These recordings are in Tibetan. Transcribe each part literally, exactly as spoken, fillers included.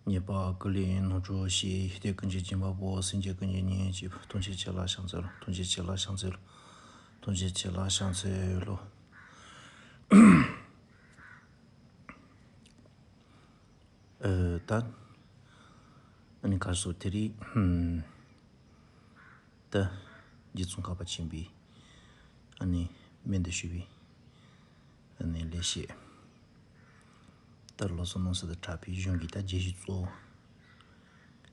ཉེས་པ་ཀུན་ལས་སྣང་གྲོལ་ཞི། སྡིག་ཀུན་གྱི་སྦྱིན་པ་པོ། སེམས་ཅན་ཀུན་གྱི་གཉེན་གཅིག་པུ། ཐུགས་རྗེ་ཆེ་ལ་ཕྱག་འཚལ་ལོ། ཐུགས་རྗེ་ཆེ་ལ་ཕྱག་འཚལ་ལོ། ཐུགས་རྗེ་ཆེ་ལ་ཕྱག་འཚལ་ལོ། ཨ་ད་ཨ་ནི་ག་རེ་ཟེར། དེ་རིང་ད་རྗེ་ཙོང་ཁ་པ་ཆེན་པོའི་ཨ་ནི་སྨན་དུ་ཞུས་པའི་ཨ་ནི་ལེགས་བཤད། ད་ལོ་ཙཱ་ནང་སྲིད་དུ་གྲགས་པའི་གཞུང་གི་ད་རྒྱན་གཞི་གཙོ་བོ།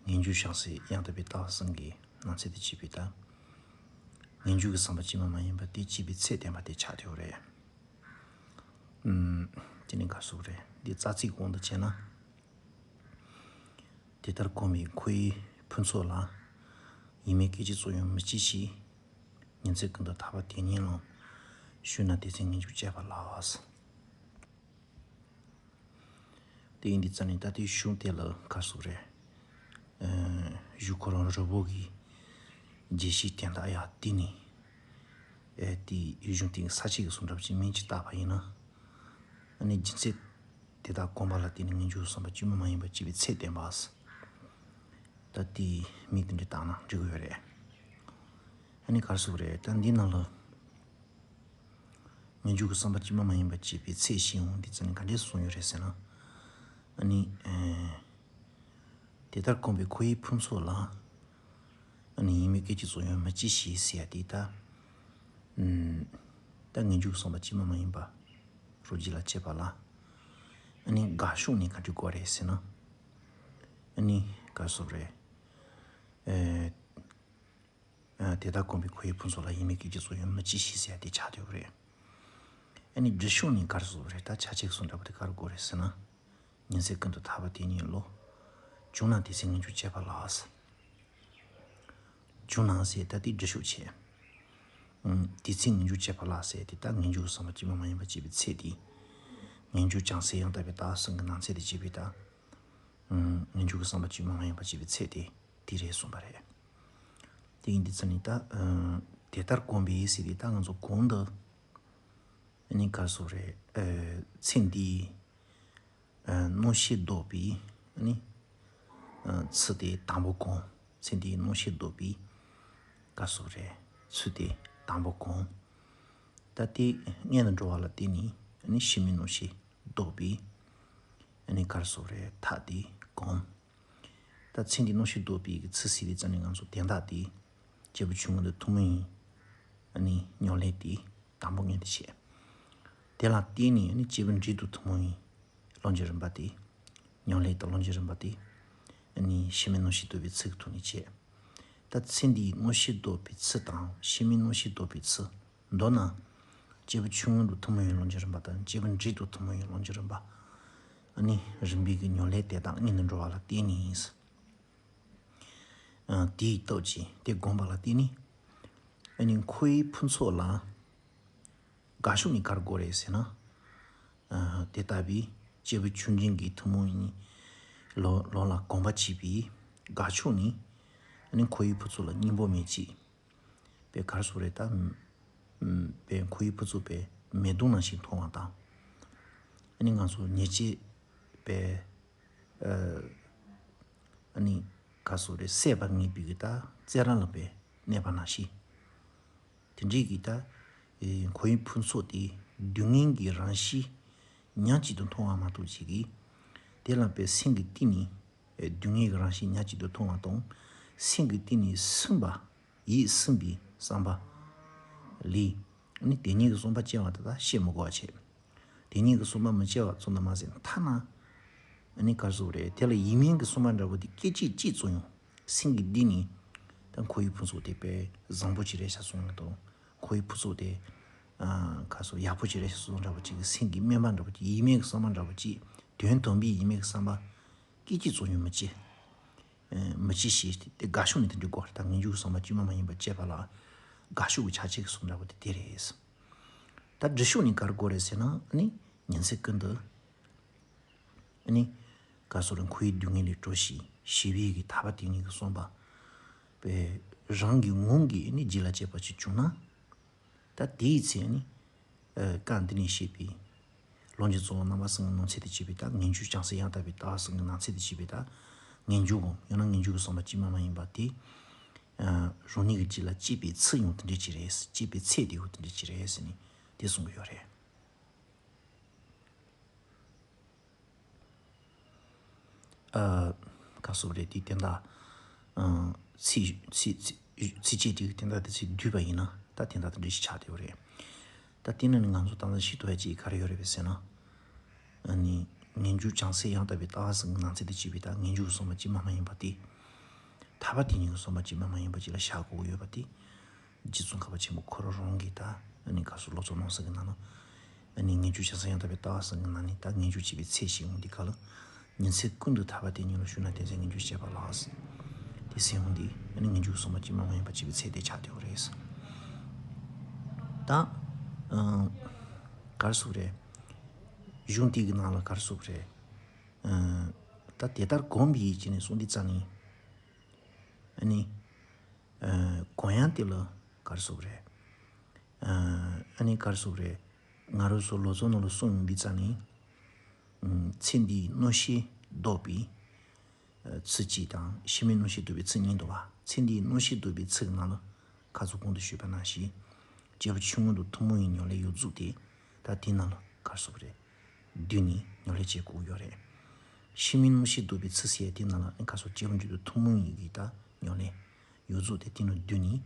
ངེས་འབྱུང་བྱང་སེམས་ཡང་དག་པའི་ལྟ་བ་གསུམ་གྱི་ནང་ཚན་དུ་བྱས་པའི་ད། ངེས་འབྱུང་གི་བསམ་པ་གཅིག་མ་མ་ཡིན་པ་དེ་བྱས་པའི་ཚད་བསྟན་པ་དེ་ཆགས་བསྡད་ཡོད་རེད། ཨུམ། དེ་ནི་ག་རེ་ཟེར་རེད། འདི་རྩ་ཚིག་གོང་དུ་བྱས་ན། དེ་ལྟར་གོམས་པའི་ཁོ་བོའི་ཕུན་ཚོགས་ལ། ཡིད་མེད་སྐད་ཅིག་ཙམ་ཡང་མི་སྐྱེ་ཞིང་། ཉིན་མཚན་ཀུན་ཏུ་ཐར་པ་དེ་ཉིད་ལ། ཞུགས་ན་དེ་ཚེ་ངེས་འབྱུང་སྐྱེས་པ་ལགས། དེ་ཡིན་དུས་ཙམ་ནས་ད་ལྟའི་གཞུང་དེ་ལ་ག་རེ་ཟེར་རེད། ཨ་གཞུག་ཁོ་རང་རི་བོ་གི་རྒྱས་བཤད་དོན་དག་ཡག་དེ་ནི། ཨེ་དེའི་གཞུང་དེ་ས་བཅད་ཀྱི་གསུང་འདྲ་པོ་ཅིག་མིང་ཅིག་བཏགས་པ་ཡིན་ན། ཨ་ནི་རྒྱུ་མཚན་དེ་དག་གོམས་པ་ལ་བརྟེན་ནས་ངེས་འབྱུང་བསམ་པ་གཅིག་མ་མ་ཡིན་པ་བྱས་པའི་ཚད་བསྟན་པ། ད་དེའི་མིང་དེ་འདྲ་བཏགས་ན་འགྲིག་གི་ཡོད་རེད། ཨ་ནི་ག་རེ་ཟེར་རེད། ད་འདི་ནང་ལ། ངེས་འབྱུང་གི་བསམ་པ་གཅིག་མ་མ་ཡིན་པ་བྱས་པའི་ཚད་བཤད་ཡོང་དུས་ཙམ་ནས་ག་འདྲས་གསུངས་ཡོད་རེད་ཟེར་ན། ཨ་ནི། ཨེ། དེ་ལྟར་གོམས་པའི་ཁོ་བོའི་ཕུན་ཚོགས་ལ། ཨ་ནི་ཡིད་མེད་སྐད་ཅིག་ཙམ་ཡང་མི་སྐྱེ་ཞིང་ཟེར་ཡ་དེ་ད། ཨུམ། ད་ངེས་འབྱུང་གི་བསམ་པ་གཅིག་མ་མ་ཡིན་པ་རོ་རྒྱུད་ལ་སྐྱེས་པ་ལ། ཨ་ནི་དགག་ཕྱོགས་ནས་ག་འདྲས་དགོས་རེད་ཟེར་ན། ཨ་ནི་ག་རེ་ཟེར་རེད། ཨེ། ཨ་དེ་ལྟར་གོམས་པའི་ཁོ་བོའི་ཕུན་ཚོགས་ལ་ཡིད་མེད་སྐད་ཅིག་ཙམ་ཡང་མི་སྐྱེ་ཞིང་ཟེར་ཡ་དེ་ཆགས་བསྡད་ཡོད་རེད། ཨ་ནི་སྒྲུབ་ཕྱོགས་ནས་ག་རེ་ཟེར་རེད། ད་ཆ་ཅིག་གསུང་འདྲ་པོ་དེ་ག་རེ་དགོས་རེད་ཟེར་ན། ཉིན་མཚན་ཀུན་ཏུ་ཐར་པ་དེ་ཉིད་ལོ། བྱུང་ན་དེ་ཚེ་ངེས་འབྱུང་སྐྱེས་པ་ལགས། བྱུང་ན་ཟེར་ད་དེ་སྒྲུབ་ཕྱོགས་བྱས། ཨུམ། དེ་ཚེ་ངེས་འབྱུང་སྐྱེས་པ་ལགས་ཟེར་དེ་ད་ངེས་འབྱུང་གི་བསམ་པ་གཅིག་མ་མ་ཡིན་པ་བྱས་པའི་ཚད་དེ། ངེས་འབྱུང་བྱང་སེམས་ཡང་དག་པའི་ལྟ་བ་གསུམ་གྱི་ནང་ཚན་དུ་བྱས་པའི་ད། ཨུམ། ངེས་འབྱུང་གི་བསམ་པ་གཅིག་མ་མ་ཡིན་པ་བྱས་པའི་ཚད་དེ། དེ་རེད་གསུངས་པ་རེད། དེ་ཡིན་དུས་ཙམ་ནས་ད། ཨ་དེ་ལྟར་གོམས་པའི་ཟེར་དུས་ད་ང་ཚོ་གོང་དུ། ཨ་ནི་ག་རེ་ཟེར་རེད། ཨ་ཚེ་འདིའི་ཨ་སྣང་ཤས་ལྡོག་པའི། ཨ་ནི་ཨ་ཚུལ་དེ་དང་པོ་གོམས། ཚེ་འདིའི་སྣང་ཤས་ལྡོག་པའི་ག་རེ་ཟེར་རེད། ཚུལ་དེ་དང་པོ་གོམས། ད་དེ་སྔོན་དུ་འགྲོ་བ་ལ་བརྟེན་ནས་ཨ་ནི་ཕྱི་མའི་སྣང་ཤས་ལྡོག་པའི། ཨ་ནི་ག་རེ་ཟེར་རེད། མཐའ་དེ་གོམས། ད་ཚེ་འདིའི་སྣང་ཤས་ལྡོག་པའི་གི་ཚུལ་ཟེར་དུས་ཙམ་ནས་ང་ཚོ་དོན་དག་དེ། སྐྱེས་བུ་ཆུང་ངུ་དང་ཐུན་མོང་བའི་ཨ་ནི་ཉམས་ལེན་དེ་དང་པོ་མངོན་དུ་བྱས། དེ་ལ་བརྟེན་ནས་ཨ་ནི་སྐྱེས་བུ་འབྲིང་དང་ཐུན་མོང་བའི་ལམ་གྱི་རིམ་པ་དེ། ཉམས་ལེན་དང་ལམ་གྱི་རིམ་པ་དེ། ཨ་ནི་ཕྱི་མའི་སྣང་ཤས་ལྡོག་པའི་ཚུལ་གྱི་ཐོག་ནས་བྱས། ད་ཚེ་འདིའི་སྣང་ཤས་ལྡོག་པའི་ཚུལ་དང་ཕྱི་མའི་སྣང་ཤས་ལྡོག་པའི་ཚུལ། མདོར་ན། སྐྱེས་བུ་ཆུང་ངུ་དང་ཐུན་མོང་བའི་ལམ་གྱི་རིམ་པ་དང་སྐྱེས་བུ་འབྲིང་དང་ཐུན་མོང་བའི་ལམ་གྱི་རིམ་པ། ཨ་ནི་རིམ་པའི་གི་ཉམས་ལེན་དེ་དག་སྔོན་དུ་འགྲོ་བ་ལ་བརྟེན་ནས། ཨ་དེའི་སྟོབས་ཀྱིས་དེ་བསྒོམས་པ་ལ་བརྟེན་ནས། ཨ་ནི་ཁོ་བོའི་ཕུན་ཚོགས་ལ་དགག་ཕྱོགས་ནས་ག་རེ་དགོས་རེད་ཟེར་ན། ཨ་དེ་ལྟ་བུའི་སྐྱེས་བུ་ཆུང་འབྲིང་གི་ཐུན་མོང་གཉིས་ལོ་ལོ་ལ་གོམས་པ་བྱས་པའི་དགག་ཕྱོགས་ནི། ཨ་ནི་ཁོ་བོའི་ཕུན་ཚོགས་ལ་སྙིང་པོ་མེད་ཅིང་། པའི་ག་རེ་ཟེར་རེད་ད། ཨམ། པའི་ཁོ་བོའི་ཕུན་ཚོགས་པའི་མེ་དོང་ནང་བཞིན་མཐོང་བ་དང་། ཨ་ནི་ང་ཚོ་ཉེར་སྤྱོད་པའི། ཨ་ནི་ག་རེ་ཟེར་རེད། སྲེག་པར་ངེས་པའི་གི་ད་རྩེ་ར་ལ་པའི་གནས་པ་ནང་བཞིན། དེ་འདྲའི་གི་ད། ཨེ་ཁོ་བོའི་ཕུན་ཚོགས་དེ་སྡུག་བསྔལ་གྱི་རང་བཞིན་ཉག་གཅིག་ཏུ་མཐོང་བ་མ་གཏོགས་ཅིག་གིས། དེ་ལ་པའི་སེམས་ཀྱི་གཏིང་ནས། ཨེ་སྡུག་བསྔལ་གྱི་རང་བཞིན་ཉག་གཅིག་ཏུ་མཐོང་བ་དང་། སེམས་ཀྱི་གཏིང་ནས་སུན་པ། ཡིད་སུན་པའི་བསམ་པ་ལས། ནི་དེ་ཉིད་ཀྱི་བསམ་པ་སྐྱེ་བ་དེ་དག་བཤད་མི་དགོས་པ་བྱས། དེ་ཉིད་ཀྱི་བསམ་པ་མི་སྐྱེ་བ་ཙམ་དུ་མ་ཟད་ཐ་ན། ཨ་ནི་ག་རེ་ཟེར་རེད། དེ་ལ་ཡིད་མིན་གྱི་བསམ་པ་འདྲ་པོ་དེ་སྐད་ཅིག་གཅིག་ཙམ་ཡང་སེམས་ཀྱི་གཏིང་ནས་ད་ཁོ་བོའི་ཕུན་ཚོགས་དེ་དཔེ་བཟང་པོ་ཅིག་རེད་ཤག་གསུངས་ཡོད་དང་། ཁོ་བོའི་ཕུན་ཚོགས་དེ་ཨ་ག་རེ་ཟེར་ཡག་པོ་ཅིག་རེད་ཤག་གསུངས་འདྲ་པོ་ཅིག་གི་སེམས་ཀྱི་དམན་པ་འདྲ་པོ་ཅིག་ཡིད་མིན་གྱི་བསམ་པ་འདྲ་པོ་ཅིག་དོན་དམ་པའི་ཡིད་མིན་གྱི་བསམ་པ་སྐད་ཅིག་ཙམ་ཡང་མི་སྐྱེ། མི་སྐྱེ་ཞེས་ཏེ་དགག་ཕྱོགས་ནས་དེ་འདྲའི་དགོས་རེད། ད་ངེས་འབྱུང་གི་བསམ་པ་གཅིག་མ་མ་ཡིན་པ་སྐྱེས་པ་ལ་དགག་ཕྱོགས་ཀྱི་ཆ་བྱད་ཀྱི་གསུང་འདྲ་པོ་དེ་དེ་རེད། ད་སྒྲུབ་ཕྱོགས་ནས་ག་རེ་དགོས་རེད་ཟེར་ན། ཨ་ནི་ཉིན་མཚན་ཀུན་ཏུ་ཨ་ནི་ག་རེ་ཟེར་རེད། འཁོར་བའི་སྡུག་བསྔལ་ལས་གྲོལ་ཞིང་ཞི་བའི་གི་ཐར་པ་དེ་ཉིད་ཀྱི་བསམ་པ། པའི་རང་གི་ངང་གིས་ཨ་ནི་རྒྱུད་ལ་སྐྱེས་པ་ཅིག་བྱུང་ན། ད་དེའི་ཚེ་ནི། ཨ་བཀའ་འདི་ནས་བཤད་པའི། ལོངས་སྤྱོད་རྫོགས་ལ་རྣམ་པར་སེལ་བའི་ནང་ཚན་དེ་བྱས་པའི་ད་ངེས་འབྱུང་བྱང་སེམས་ཡང་དག་པའི་ལྟ་བ་གསུམ་གྱི་ནང་ཚན་དེ་བྱས་པའི་ད་ངེས་འབྱུང་གོ་ཡང་ན་ངེས་འབྱུང་གི་བསམ་པ་གཅིག་མ་མ་ཡིན་པ་དེ། རང་ཉིད་ཀྱི་རྒྱུད་ལ་སྐྱེས་པའི་ཚེ་ཡང་དེ་འདྲ་ཅིག་རེད། སྐྱེས་པའི་ཚེ་དེ་ཡང་དེ་འདྲ་ཅིག་རེད་ཟེར་ནས་དེ་གསུང་གི་ཡོད་རེད། ཨ། ག་སོགས་རེད་དེ་དེ་འདྲ། ཨ། ཚིག་ཚིག་ཚིག་ཚིགས་བཅད་དེ་དེ་འདྲ་དེ་ཚིག་བསྡུས་པ་ཡིན་ན་ད་དེ་འདྲ་དེ་འདྲ་ཞིག་ཆགས་བསྡད་ཡོད་རེད། ད་དེ་ནས་ནི་ང་ཚོ་ད་ལྟ་ཤེས་ཐུབ་ཡ་ཅིག་ག་རེ་ཡོད་རེད་པས་ཟེར་ན། ཨ་ནི་ངེས་འབྱུང་བྱང་སེམས་ཡང་དག་པའི་ལྟ་བ་གསུམ་གྱི་ནང་ཚན་དུ་བྱས་པའི་ད་ངེས་འབྱུང་གི་བསམ་པ་གཅིག་མ་མ་ཡིན་པ་དེ། ཐར་པ་དེ་ཉིད་ཀྱི་བསམ་པ་གཅིག་མ་མ་ཡིན་པ་ཅིག་ལ་བཞག་དགོས་ཀྱི་ཡོད་པ་དེ། རྗེ་ཙོང་ཁ་པ་ཆེན་པོ་ཁོ་རང་རང་གིས་ད་ཨ་ནི་ག་སོགས་ལོ་ཙཱ་ནང་གསེས་ཀྱི་ནང་ན། ཨ་ནི་ངེས་འབྱུང་བྱང་སེམས་ཡང་དག་པའི་ལྟ་བ་གསུམ་གྱི་ནང་ནས་ད་ངེས་འབྱུང་བྱས་པའི་ཚེ་ཞིག་འོང་དུས་ག་ལ། ཉིན་མཚན་ཀུན་ཏུ་ཐར་པ་དེ་ཉིད་ལ་ཞུགས་ན་དེ་ཚེ་ངེས་འབྱུང་སྐྱེས་པ་ལགས། དེ་ཟེར་འོང་དུས་ཨ་ནི་ངེས་འབྱུང་གསུམ་པ་གཅིག་མ་མ་ཡིན་པ་བྱས་པའི་ཚེ་དེ་ཆགས་བསྡད་ཡོད་རེད། ད་ཨ་ག་རེ་ཟེར་དགོས་རེད། གཞུང་དེ་གི་ནང་ལ་ག་རེ་ཟེར་དགོས་རེད། ཨ་ད་དེ་ལྟར་སྒོམ་པའི་ཡིད་ཀྱིས་ནི་གསུངས་དུས་ཙ་ནི། ཨ་ནི། ཨ་སྒོམ་ཡང་དེ་ལ་ག་རེ་ཟེར་དགོས་རེད། ཨ་ཨ་ནི་ག་རེ་ཟེར་དགོས་རེད། ང་རང་ཚོ་ལོ་ཙཱ་ནང་ལ་གསུངས་ཡོང་དུས་ཙ་ནི། ཨ་ཚེ་འདིའི་སྣང་ཤས་ལྡོག་པའི་ཨ་ཚུལ་གཅིག་དང་ཕྱི་མའི་སྣང་ཤས་ལྡོག་པའི་ཚུལ་གཉིས་འདུག་པ། ཚེ་འདིའི་སྣང་ཤས་ལྡོག་པའི་ཚུལ་གྱི་ནང་ལ་ཁ་ཚུར་གོང་དུ་ཞུས་པ་ནང་བཞིན། སྐྱེས་བུ་ཆུང་ངུ་དང་ཐུན་མོང་བའི་ཉམས་ལེན་ཡོངས་རྫོགས་དེ་ད་དེའི་ནང་ལ་ག་རེ་ཟེར་དགོས་རེད། བསྡུས་ནས་ཉམས་ལེན་བྱེད་དགོས་ཀྱི་ཡོད་རེད། ཕྱི་མའི་སྣང་ཤས་ལྡོག་པའི་ཚུལ་ཟེར་ཡ་དེའི་ནང་ལ་ཨ་ནི་ག་སོགས་སྐྱེས་བུ་འཇུག་ལྡོག་ཐུན་མོང་གི་ད་ཉམས་ལེན་ཡོངས་རྫོགས་དེ་དེའི་ནང་བསྡུས་ནས་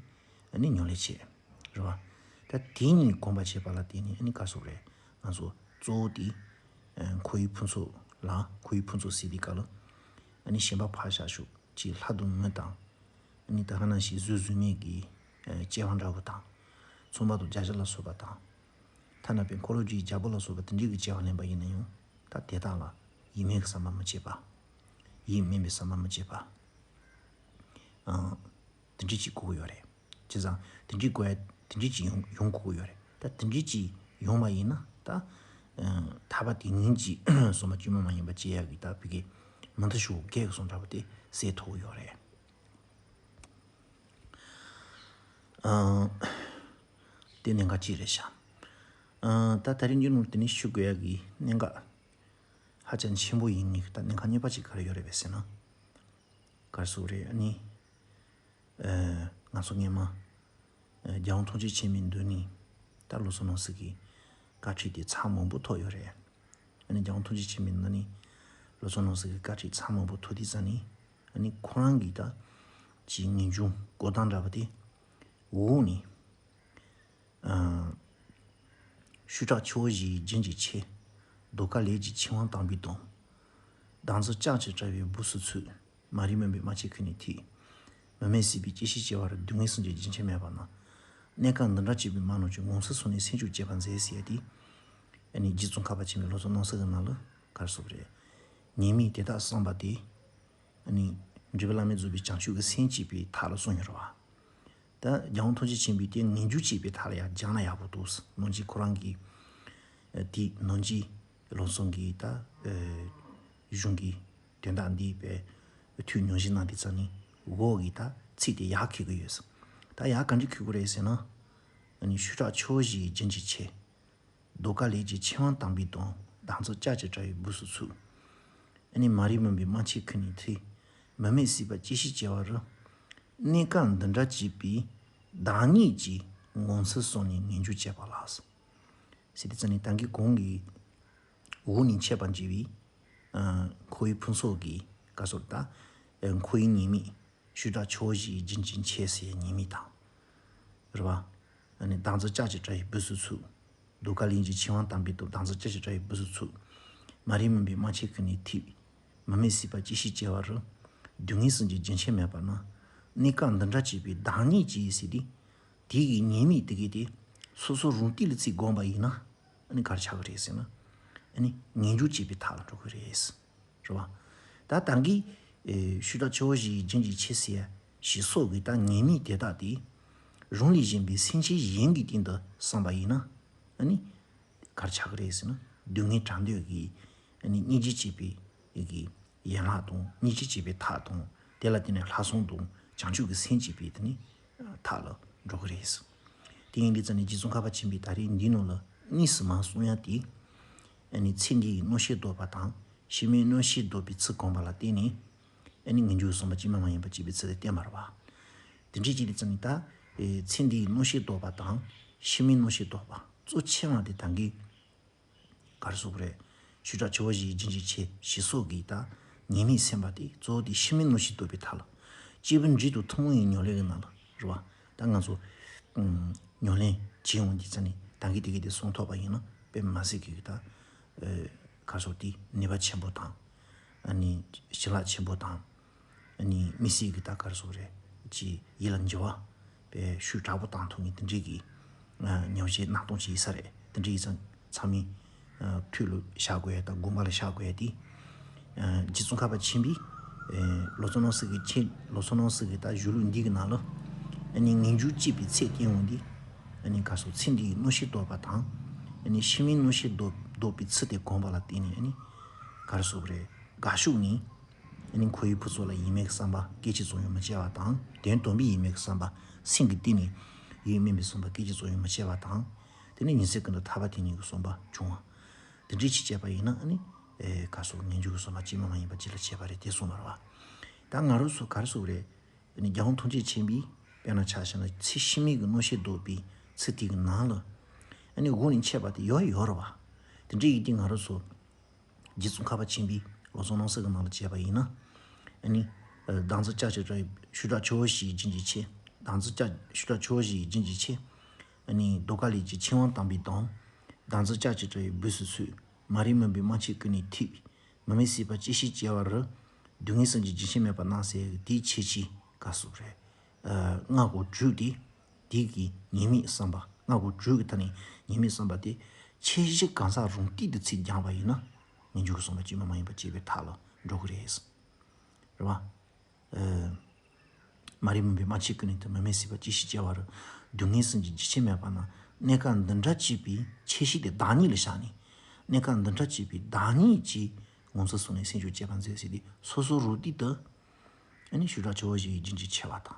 ཨ་ནི་ཉམས་ལེན་བྱེད། རེད་བ། ད་དེ་གཉིས་གོམས་པ་བྱེད་པ་ལ་བརྟེན་ནས་ཨ་ནི་ག་སོགས་རེད། ང་ཚོ་གཙོ་བོ་དེ་ཨ་འཁོར་བའི་ཕུན་ཚོགས་ལ་འཁོར་བའི་ཕུན་ཚོགས་ཟེར་དུས་སྐབས་ལ་ཨ་ནི་ཞེན་པ་ཕར་བཞག་ཤོག་ཅེས་ལྷ་དང་མི་དང་། ཨ་ནི་ད་ག་ནང་བཞིན་གཟུགས་གཟུགས་མེད་ཀྱི་ཨ་སྐྱེ་བ་འདྲ་བོ་དང་། ཚངས་པ་དང་རྒྱ་ཤ་ལ་སོགས་པ་དང་། ཐ་ན་པའི་འཁོར་ལོ་བརྒྱའི་རྒྱལ་པོ་ལ་སོགས་པ་དེ་འདྲའི་གི་སྐྱེ་བ་ལེན་པ་ཡིན་ན་ཡང་ད་དེ་དག་ལ་ཡིད་མེད་ཀྱི་བསམ་པ་མི་བྱེད་པ། ཡིད་མེད་པའི་བསམ་པ་མི་བྱེད་པ། ཨ། དེ་འདྲ་ཅིག་དགོས་ཀྱི་ཡོད་རེད། བྱས་ཙང་དེ་འདྲའི་དགོས་ཡ་དེ་འདྲ་ཅིག་ཡོང་ཡོང་དགོས་ཀྱི་ཡོད་རེད། ད་དེ་འདྲ་ཅིག་ཡོང་བ་ཡིན་ན་ད། ཨ་ཐར་པ་དེ་ཉིད་ཀྱི་བསམ་པ་གཅིག་མ་མ་ཡིན་པ་སྐྱེ་ཡ་གི་ད་བི་གེ་མུ་མཐའ་ཞུགས་གེགས་སོང་འདྲ་བོ་དེ་སེལ་ཐུབ་ཀྱི་ཡོད་རེད། ཨ། དེ་གནད་འགག་ཅིག་རེད་ཤག་ཨ། ད་ད་རིང་རྒྱུན་ནོར་དེ་ནི་ཞུ་དགོས་ཡ་གི་གནད་འགག་ཧ་ཅང་ཆེན་པོ་ཡིན་ནི་ད་གནད་འགག་གཉིས་པ་ཅིག་ག་རེ་ཡོད་རེད་པས་ཟེར་ན། ག་རེ་ཟེར་དགོས་རེད་ཨ་ནི། ཨ། ང་ཚོ་སྔས་མ། ཨ། རྒྱལ་དབང་ཐུགས་རྗེ་ཆེན་པོའི་མདུན་ནས་ད་ལོ་ཙཱ་ནང་གསེས་ཀྱི་བཀའ་ཁྲིད་དེ་ཚར་མང་པོ་ཐོབ་ཡོད་རེད། ཨ་ནི་རྒྱལ་དབང་ཐུགས་རྗེ་ཆེན་པོའི་ནང་ནས་ལོ་ཙཱ་ནང་གསེས་ཀྱི་བཀའ་ཁྲིད་ཚར་མང་པོ་ཐོབ་དུས་ཙ་ནི། ཨ་ནི་ཁོ་རང་གི་ད་ཅིག་ངེས་འབྱུང་གོ་སྟངས་འདྲ་བ་དེ་འོག་ནས། ཨ། ཤུགས་དྲག་ཆུ་བོ་བཞིའི་རྒྱུན་གྱི་ཆེ། ཟློས་གར་ལས་ཀྱི་ཆེ་བ་དམ་པའི་དོན། བདག་འཛིན་ལྕགས་ཀྱི་དྲ་བའི་སྦུབས་སུ་ཚུད། མ་རིག་མུན་པའི་རྨ་ཆུའི་ཁུད་ནས་ཐིགས། མུ་མེད་སྲིད་པའི་སྐྱེ་ཤི་སྐྱེ་བ་རུ། སྡུག་བསྔལ་གསུམ་གྱི་རྒྱུན་ཆད་མེད་པ་ན། གནས་སྐབས་འདི་འདྲ་སྐྱེས་པའི་མ་རྣམས་ཀྱིས། ངོ་མཚར་སོང་ནས་སེམས་ཤུགས་བསྐྱེད་པར་མཛད་ཟེར་ཡ་དེ། ཨ་ནི་རྗེ་ཙོང་ཁ་པ་ཆེན་པོའི་ལོ་ཙཱ་རྣམ་གསུམ་གྱི་ནང་ལ་ག་རེ་ཟེར་དགོས་རེད། ཉེས་དམིགས་དེ་དག་བསམ་པ་དེ། ཨ་ནི་འབྲས་བུ་བླ་མེད་རྫོགས་པའི་བྱང་ཆུབ་ཀྱི་སེམས་བསྐྱེད་པའི་ཐབས་ལ་གསུངས་ཡོད་རེད་བ། ད་རྒྱལ་དབང་ཐུགས་རྗེ་ཆེན་པོས་དེ་ངེས་འབྱུང་བསྐྱེད་པའི་ཐབས་ལ་ཡང་སྦྱངས་ན་ཡག་པོ་འདུག་ནང་བཞིན་ཁོ་རང་གིས་དེ་ནང་བཞིན་ལོ་ཙཱ་གི་ད་གཞུང་གི་དོན་དག་འདི་བས་ཐུགས་ཉམས་བཞེས་གནང་དུས་ཙ་ནི་འོག་གི་ད་ཚིག་དེ་ཡག་འཁྱེར་གི་ཡོད། ད་ཡག་ག་འདྲ་འཁྱེར་གི་རེད་ཟེར་ན། ཨ་ནི་ཤུགས་དྲག་ཆུ་བོ་བཞིའི་རྒྱུན་གྱི་ཆེ། ཟློས་གར་ལས་ཀྱི་ཆེ་བ་དམ་པའི་དོན། བདག་འཛིན་ལྕགས་ཀྱི་དྲ་བའི་སྦུབས་སུ་ཚུད། ཨ་ནི་མ་རིག་མུན་པའི་རྨ་ཆུའི་ཁུད་ནས་ཐིགས། མུ་མེད་སྲིད་པ་སྐྱེ་ཤི་སྐྱེ་བ་རུ། གནས་སྐབས་འདི་འདྲ་སྐྱེས་པའི་བདག་ཉིད་ཀྱིས། ངོ་མཚར་སོང་ནས་ངེས་འབྱུང་བསྐྱེད་པ་ལགས། ཟེར་དུས་ཙ་ནི་ད་གིན་གོང་གི་འོག་ནས་འཆད་པར་བགྱི་བའི་ཨ་འཁོར་བའི་ཕུན་ཚོགས་ཀྱི་བཀའ་སྲོལ་དང་། ཨ་འཁོར་བའི་ཉེས་དམིགས། ཤུགས་དྲག་ཆུ་བོ་བཞིའི་རྒྱུན་གྱི་ཆེ་ཟེར་ཉེས་དམིགས་དང་། རེད་བ། ཨ་ནི་བདག་འཛིན་ལྕགས་ཀྱི་དྲ་བའི་སྦུབས་སུ་ཚུད། ཟློས་གར་ལས་ཀྱི་ཆེ་བ་དམ་པའི་དོན། བདག་འཛིན་ལྕགས་ཀྱི་དྲ་བའི་སྦུབས་སུ་ཚུད། མ་རིག་མུན་པའི་རྨ་ཆུའི་ཁུད་ནས་ཐིགས། མུ་མེད་སྲིད་པ་སྐྱེ་ཤི་སྐྱེ་བ་རུ། སྡུག་བསྔལ་གསུམ་གྱི་རྒྱུན་ཆད་མེད་པ་ན། གནས་སྐབས་འདི་འདྲ་སྐྱེས་པའི་བདག་ཉིད་ཀྱིས་ཟེར་ཏེ། དེ་གི་ཉེས་དམིགས་དེ་གི་དེ་སོ་སོ་རང་སྟེང་ལ་ཚིག་བསྒོམས་པ་ཡིན་ན། ཨ་ནི་ག་རེ་ཆགས་ཀྱི་རེད་ཟེར་ན། ཨ་ནི་ངེས་འབྱུང་བསྐྱེད་པའི་ཐབས་ལ་འགྲོ་གི་རེད། རེད་བ། ད་ད་གིན་ཨེ་ཤུགས་དྲག་ཆུ་བོ་བཞིའི་རྒྱུན་གྱི་ཆེ་ཟེར་ཡ་ཞེས་སོགས་ཀྱི་ད་ཉེས་དམིགས་དེ་དག་དེ་རང་ལས་གཞན་པའི་སེམས་ཅན་གཞན་གྱི་སྟེང་དུ་བསམ་པ་ཡིན་ན། ཨ་ནི་ག་རེ་ཆགས་ཀྱི་རེད་ཟེར་ན། སྡུག་བསྔལ་བྲལ་འདོད་ཀྱི་ཨ་ནི་སྙིང་རྗེ་བསྐྱེད་པའི་ཡི་གི་ཡན་ལག་དང་། སྙིང་རྗེ་བསྐྱེད་པའི་ཐབས་དང་། དེ་ལ་བརྟེན་ནས་ལྷག་བསམ་དང་བྱང་ཆུབ་ཀྱི་སེམས་བསྐྱེད་པའི་དེ་ནི་ཐབས་ལ་འགྲོ་གི་རེད། དེ་ཡིན་དུས་ཙ་ནི་རྗེ་ཙོང་ཁ་པ་ཆེན་པོས་ད་རེས་འདིའི་ནང་ལ་དངོས་སུ་མར་གསུངས་ཡ་དེ། ཨ་ནི་ཚེ་འདིའི་གནོད་བྱེད་བཟློག་པ་དང་ཕྱི་མའི་གནོད་བྱེད་བཟློག་པའི་ཚུལ་བསྒོམས་པ་ལ་བརྟེན་ནས་ཨ་ནི་ངེས་འབྱུང་གི་བསམ་པ་སྐྱེས་མ་མ་ཡིན་པ་སྐྱེས་པའི་ཚུལ་དེ་བསྟན་པ་རེད་བ། དེ་འདྲའི་ཅིག་དེ་ཚོ་ནི་ད་ཨེ་ཚེ་འདིའི་གནོད་བྱེད་བཟློག་པ་དང་ཕྱི་མའི་གནོད་བྱེད་བཟློག་པ་གཙོ་ཆེ་བ་དེ་ད་གིན་ག་རེ་ཟེར་དགོས་རེད། ཞུ་དག་ཆེ་བ་བཞི་ཡིས་རྒྱུན་གྱི་ཆེ་ཞེས་སོགས་ཀྱིས་ད་ཉེས་དམིགས་སེམས་པ་དེ་གཙོ་བོ་དེ་ཕྱི་མའི་གནོད་བྱེད་བཟློག་པའི་ཐབས་ལ་སྐྱེས་བུ་འབྲིང་དང་ཐུན་མོང་བའི་ཉམས་ལེན་གྱི་ནང་ལ་རེད་བ། ད་ང་ཚོ་ཨུམ་ཉམས་ལེན་བྱེད་ཡོང་དུས་ཙ་ནས་ད་གིན་དེ་གིན་དེ་སོང་ཐོག་པ་ཡིན་ན་དཔེ་མ་སྲིད་ཀྱི་ད་ཨེ་ག་རེ་ཟེར་དེ་ནུས་པ་ཆེན་པོ་དང་ཨ་ནི་ཞི་ལྷག་ཆེན་པོ་དང་། ཨ་ནི་དམིགས་བསལ་གྱི་ད་ག་རེ་ཟེར་དགོས་རེད། ཅིག་ཡིད་ལ་འགྱུར་བ་དཔེ་ཤུགས་དྲག་པོ་བཏང་ཐུབ་མཁན་དེ་འདྲའི་གི་ཨ་ཉམས་བཞེས་གནང་སྟངས་ཅིག་ཡིན་ས་རེད། དེ་འདྲ་ཡིན་ཙང་ཚང་མས་ཨ་ཐུགས་ལ་བཞག་དགོས་ཡ་དང་དགོངས་པ་ལ་བཞག་དགོས་ཡ་དེ། ཨ་རྗེ་ཙོང་ཁ་པ་ཆེན་པོས་ཨ་ལོ་ཙཱ་བསླབ་གསུམ་གྱི་ཆེད་ལོ་ཙཱ་བསླབ་གསུམ་གྱི་ད་གཞུང་ལུགས་འདི་གི་ནང་ལ་ཨ་ནི་ངེས་འབྱུང་སྐྱེས་པའི་ཚུལ་བསྟན་ཡོང་དུས་ཨ་ནི་ག་རེ་ཟེར་ཚེ་འདིའི་གནོད་བྱེད་བཟློག་པ་དང་ཨ་ནི་ཕྱི་མའི་གནོད་བྱེད་བཟློག་བཟློག་པའི་ཚུལ་དེ་བསྒོམས་པ་ལ་བརྟེན་ནས་ཨ་ནི་ག་རེ་ཟེར་དགོས་རེད། དགའ་ཕྱོགས་ནས། ཨ་ནི་འཁོར་བའི་ཕུན་ཚོགས་ལ་ཡིད་མེད་ཀྱི་བསམ་པ་སྐད་ཅིག་ཙམ་ཡང་མི་སྐྱེ་བ་དང་། དོན་དམ་པའི་ཡིད་མེད་ཀྱི་བསམ་པ་སེམས་ཀྱི་གཏིང་ནས་ཡིད་མེད་པའི་བསམ་པ་སྐད་ཅིག་ཙམ་ཡང་མི་སྐྱེ་བ་དང་། དེ་ནས་ཉིན་མཚན་ཀུན་ཏུ་ཐར་པ་དེ་ཉིད་ཀྱི་བསམ་པ་བྱུང་བ། དེ་འདྲའི་ཅིག་བྱས་པ་ཡིན་ན་ཨ་ནི་ཨེ་ག་རེ་ཟེར་ངེས་འབྱུང་གི་བསམ་པ་སྐྱེས་མ་མ་ཡིན་པ་ཅིག་ལ་བྱས་པ་རེད་དེ་གསུངས་པ་རེད་བ། ད་ང་རང་ཚོ་ག་རེ་ཟེར་དགོས་རེད། ཨ་ནི་རྒྱལ་དབང་ཐུགས་རྗེ་ཆེན་པོས་དཔེར་ན་ཆ་བཞག་ན་ཚེ་ཕྱི་མའི་གི་གནོད་བྱེད་བཟློག་པའི་ཚུལ་དེ་གི་ནང་ལ་ཨ་ནི་འོག་ནས་འཆད་པ་དེ་ཡོད་ཡོད་རེད་བ། དེ་འདྲའི་ཡིན་དུས་ང་རང་ཚོ། རྗེ་ཙོང་ཁ་པ་ཆེན་པོས་ལོ་ཙཱ་བསླབ་གསུམ་གྱི་ནང་ལ་བྱས་པ་ཡིན་ན། ཨ་ནི། བདག་འཛིན་ལྕགས་ཀྱུས་སྦྲེལ་བའི་ཞུ་དག་ཆེ་བ་བཞི་ཡིས་རྒྱུན་གྱི་ཆེ། བདག་འཛིན་ལྕགས་ཞུ་དག་ཆེ་བ་བཞི་ཡིས་རྒྱུན་གྱི་ཆེ། ཨ་ནི་གདོལ་དཀའ་ལས་ཀྱི་ཆེ་བ་དམ་པའི་དོན། བདག་འཛིན་ལྕགས་ཀྱུས་སྦྲེལ་བའི་སྦུབས་སུ་ཚུད། མ་རིག་མུན་པའི་རྨ་ཆུའི་ཀུན་ནས་འཐིབས། མུ་མེད་སྲིད་པ་ཅི་ཞིག་སྐྱེ་བ་རུ། སྡུག་བསྔལ་གསུམ་གྱི་རྒྱུན་ཆད་མེད་པ་ན་ཟེར་དེའི་ཁྱད་ཆོས་ག་རེ་ཟེར་རེད། ལྔ་དགུ་དྲུག་དེ། དེ་གི་ཉེས་དམིགས་བསམ་པ་ལྔ་དགུ་དྲུག་གི་ཐད་ནས་ཉེས་དམིགས་བསམ་པ་དེ་ཁྱད་གཞི་གང་ཟག་རང་སྟེང་དུ་ཚིག་སྦྱངས་པ་ཡིན་ན་ངེས་འབྱུང་གི་བསམ་པ་སྐྱེས་མ་མ་ཡིན་པ་སྐྱེས་པའི་མཐའ་ལ་འགྲོ་གི་རེད། རེད་བ། ཨ། མ་རིག་མུན་པའི་རྨ་ཆུའི་ཀུན་ནས་འཐིབས། མུ་མེད་སྲིད་པ་ཅི་ཞིག་སྐྱེ་བ་རུ། སྡུག་བསྔལ་གསུམ་གྱི་རྒྱུན་ཆད་མེད་པ་ན། གནས་སྐབས་འདི་འདྲ་གཅིག་པའི་ཁྱད་གཞི་དེ་བདག་ཉིད་ལ་བཞག་ནས། གནས་སྐབས་འདི་འདྲ་གཅིག་པའི་བདག་ཉིད་ཀྱི་ངོ་མཚར་གསུམ་ལས་སེམས་ཅན་གཅེས་པར་མཛད་ཟེར་དུས་སོ་སོ་རང་སྟེང་དུ་ཨ་ནི་ཞུ་དག་ཆེ་བ་བཞི་ཡིས་རྒྱུན་གྱི་ཆེ་བ་དང་།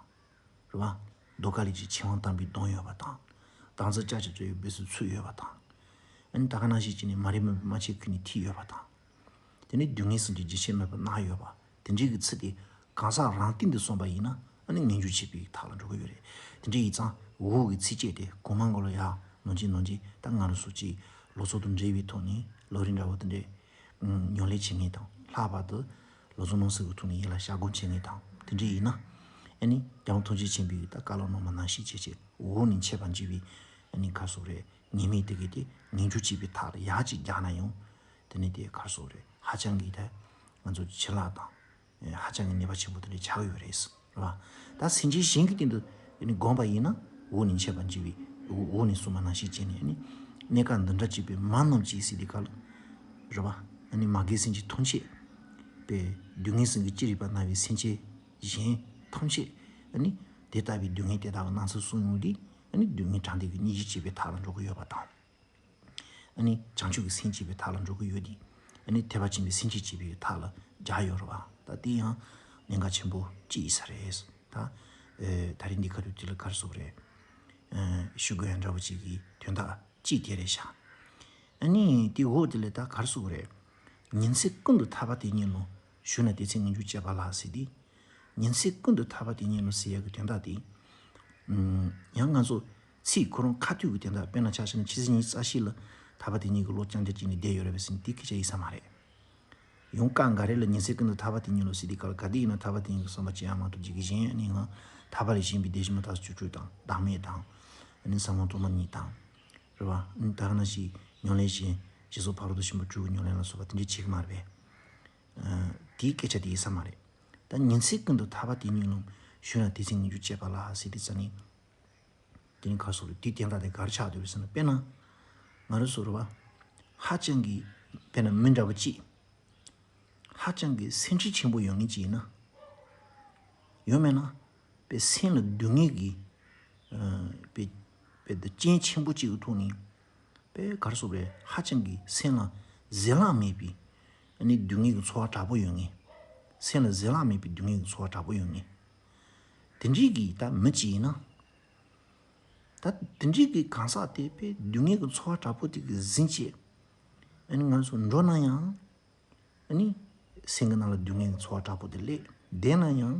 རེད་བ། གདོལ་དཀའ་ལས་ཀྱི་ཆེ་བ་དམ་པའི་དོན་ཡོད་པ་དང་། བདག་འཛིན་ལྕགས་ཀྱུས་སྦྲེལ་བའི་སྦུབས་སུ་ཚུད་ཡོད་པ་དང་། ཨ་ནི་ད་ག་ནང་བཞིན་བྱས་ནས་མ་རིག་མུན་པའི་རྨ་ཆུའི་ཀུན་ནས་འཐིབས་ཡོད་པ་དང་། དེ་ནས་སྡུག་བསྔལ་གསུམ་གྱི་རྒྱུན་ཆད་མེད་པར་མནར་ཡོད་པ། དེ་འདྲའི་གི་ཚུལ་དེ་གང་ཟག་རང་སྟེང་དུ་སོང་པ་ཡིན་ན་ཨ་ནི་ངེས་འབྱུང་སྐྱེས་པའི་མཐའ་ལ་འགྲོ་གི་ཡོད་རེད། དེ་འདྲ་ཡིན་ཙང་འོག་གི་ཚིགས་བཅད་དེ་གོང་མ་འགོ་ལ་ཡར་ནང་བཞིན་ནང་བཞིན་ད་ང་རང་ཚོ་ཅིག་ལོ་ཙཱ་དང་འབྲེལ་བའི་ཐོག་ནས་ལམ་རིམ་འདྲ་བོ་དེ་འདྲའི་ཉམས་ལེན་བྱེད་མཁན་དང་། ལྷག་པར་དུ་ལོ་ཙཱ་བསླབ་གསུམ་གྱི་ཐོག་ནས་ཡིད་ལ་བཞག་སྒོམ་བྱེད་མཁན་དང་དེ་འདྲ་ཡིན་ན། ཨ་ནི་རྒྱལ་དབང་ཐུགས་རྗེ་ཆེན་པོས་ད་བཀའ་སློབ་གནང་བ་ནང་བཞིན་བྱས་བྱས་འོག་ནས་འཆད་པར་བགྱི་བའི་ཨ་ནི་ག་རེ་ཟེར་རེད། ཉེས་དམིགས་དེ་གས་དེ་ངེས་འབྱུང་སྐྱེས་པའི་མཐའ་ལ་ཡར་གཅིག་རྒྱག་ན་ཡང་། དེ་ནི་དེ་ག་རེ་ཟེར་རེད། ཧ་ཅང་གི་ད་ང་ཚོ་བྱིན་རླབས་དང་། ཧ་ཅང་གི་ནུས་པ་ཆེན་པོ་དེ་འདྲ་ཆགས་ཡོད་རེད། རེད་བ། ད་སེམས་ཅན་གཞན་གྱི་སྟེང་དུ་ནི་བསྒོམས་པ་ཡིན་ན་འོག་ནས་འཆད་པར་བགྱི་བའི་འོག་འོག་ནས་གསུངས་པ་ནང་བཞིན་བྱས་ནས་ནི། གནས་སྐབས་འདི་འདྲ་གཅིག་པའི་མ་རྣམས་ཀྱི་ཟེར་དེ་ག་ལ། རེད་བ། ཨ་ནི་མ་རྒན་སེམས་ཅན་ཐམས་ཅད། པའི་སྡུག་བསྔལ་གསུམ་གྱིས་ཅི་རིགས་པ་མནར་བའི་སེམས་ཅན་གཞན་ཐམས་ཅད། ཨ་ནི་དེ་ལྟ་བུའི་སྡུག་བསྔལ་དེ་དག་གི་སྣང་ཚུལ་གསུངས་ཡོང་དུས་ཨ་ནི་སྡུག་བསྔལ་དྲང་བདེན་གྱི་སྙིང་རྗེ་སྐྱེས་པའི་མཐའ་ལ་འགྲོ་གི་ཡོད་པ་དང་། ཨ་ནི་བྱང་ཆུབ་ཀྱི་སེམས་སྐྱེས་པའི་མཐའ་ལ་འགྲོ་གི་ཡོད་དེ། ཨ་ནི་ཐེག་པ་ཆེན་པོའི་སེམས་བསྐྱེད་སྐྱེས་པའི་མཐའ་ལ་སྦྱར་ཡོད་རེད་བ། ད་དེ་ཡང་གནད་འགག་ཆེན་པོ་གཅིག་ཡིན་ས་རེད། ད་ཨེ་ད་རིང་འདི་ཁ་ཐུག་དེ་ལ་ག་རེ་ཟེར་དགོས་རེད། ཨེ་ཞུ་དགོས་ཡ་འདྲ་པོ་ཅིག་གི་དོན་དག་གཅིག་དེ་རེད་ཤག་ཨ་ནི་དེ་འོག་དེ་ལ་ད་ག་རེ་ཟེར་དགོས་རེད། ཉིན་མཚན་ཀུན་ཏུ་ཐར་པ་དེ་ཉིད་ལ། ཞུ་ན་དེ་ཚེ་ངེས་འབྱུང་སྐྱེས་པ་ལགས་ཟེར་དུས། ཉིན་མཚན་ཀུན་ཏུ་ཐར་པ་དེ་ཉིད་ལ་ཟེར་ཡག་གི་དོན་དག་དེ། ཨམ། ཡང་ང་ཚོ་ཚིག་ཁོ་རང་ཁ་ཐུག་གི་དོན་དག་དཔེར་ན་ཆ་བཞག་ན་ཕྱི་ཚེས་ཉི་ཤུ་རྩ་བཞི་ལ་ཐར་པ་དེ་ཉིད་ཀྱི་བློ་རྐྱང་རྐྱང་བྱས་ནས་བསྡད་ཡོད་རེད་པས་ཟེར་ན་དེ་སྐད་ཆ་ཡིན་ས་མ་རེད། ཡང་སྐབས་འགའ་རེ་ལ་ཉིན་མཚན་ཀུན་ཏུ་ཐར་པ་དེ་ཉིད་ལ་ཟེར་དུས་སྐབས་ལ་ག་དུས་ཡིན་ན་ཐར་པ་དེ་ཉིད་ཀྱི་བསམ་པ་སྐྱེ་ཡག་མ་གཏོགས་བྱེད་ཀྱི་གཞན་ནི་ང་ཐར་པ་ལས་གཞན་པའི་བདེ་གཤེགས་མ་དག་སོགས་བཅུ་དྲུག་དང་བདག་མེད་དང་། ཨ་ནི་ཟབ་མོ་སྟོང་པ་ཉིད་དང་། རེད་བ། ཨ་ནི་ད་ག་ནང་བཞིན་ཉམས་ལེན་བྱེད་ཞེས་སོགས་ཕ་རོལ་ཏུ་ཕྱིན་པ་དྲུག་གི་ཉམས་ལེན་ལ་སོགས་པ་དེ་འདྲའི་བྱེད་ཀྱི་མ་རེད་པས། ཨ། དེའི་སྐད་ཆ་དེ་ཡིན་ས་མ་རེད། ད་ཉིན་མཚན་ཀུན་ཏུ་ཐར་པ་དེ་ཉིད་ལ། ཞུ་ན་དེ་ཚེ་ངེས་འབྱུང་སྐྱེས་པ་ལགས་ཟེར་དུས་ཙ་ནི། དེ་ནི་ག་རེ་ཟེར་དགོས་རེད། དེའི་དོན་དག་དེ་ག་རེ་ཆགས་བསྡད་པ་རེད་ཟེར་ན་དཔེར་ན། ང་རང་ཚོ་རེད་བ། ཧ་ཅང་གི་དཔེར་ན་མི་འདྲ་བ་གཅིག་ཧ་ཅང་གི་སེམས་ཁྲལ་ཆེན་པོ་ཡོད་མཁན་ཅིག་ཡིན་ན། ཡང་མིན་ན། པའི་སེམས་ལ་སྡུག་བསྔལ་གྱི། ཨ། པའི་པའི་རྐྱེན་ཆེན་པོ་གཅིག་གི་ཐོག་ནས། པའི་ག་རེ་ཟེར་དགོས་རེད། ཧ་ཅང་གི་སེམས་ལ་བཟོད་གླགས་མེད་པའི། ཨ་ནི་སྡུག་བསྔལ་གྱི་ཚོར་བ་དྲག་པོ་ཡོད་མཁན། སེམས་ལ་བཟོད་གླགས་མེད་པའི་སྡུག་བསྔལ་གྱི་ཚོར་བ་དྲག་པོ་ཡོད་མཁན། དེ་འདྲའི་གི་ད་མི་གཅིག་ཡིན་ན། ད་དེ་འདྲའི་གི་གང་ཟག་དེ་པའི་སྡུག་བསྔལ་གྱི་ཚོར་བ་དྲག་པོ་དེ་གི་འཛིན་བྱེད། ཨ་ནི་ང་ཚོ་འགྲོ་ན་ཡང་ཨ་ནི་སེམས་ཀྱི་ནང་ལ་སྡུག་བསྔལ་གྱི་ཚོར་བ་དྲག་པོ་དེ་སླེབས། བསྡད་ན་ཡང་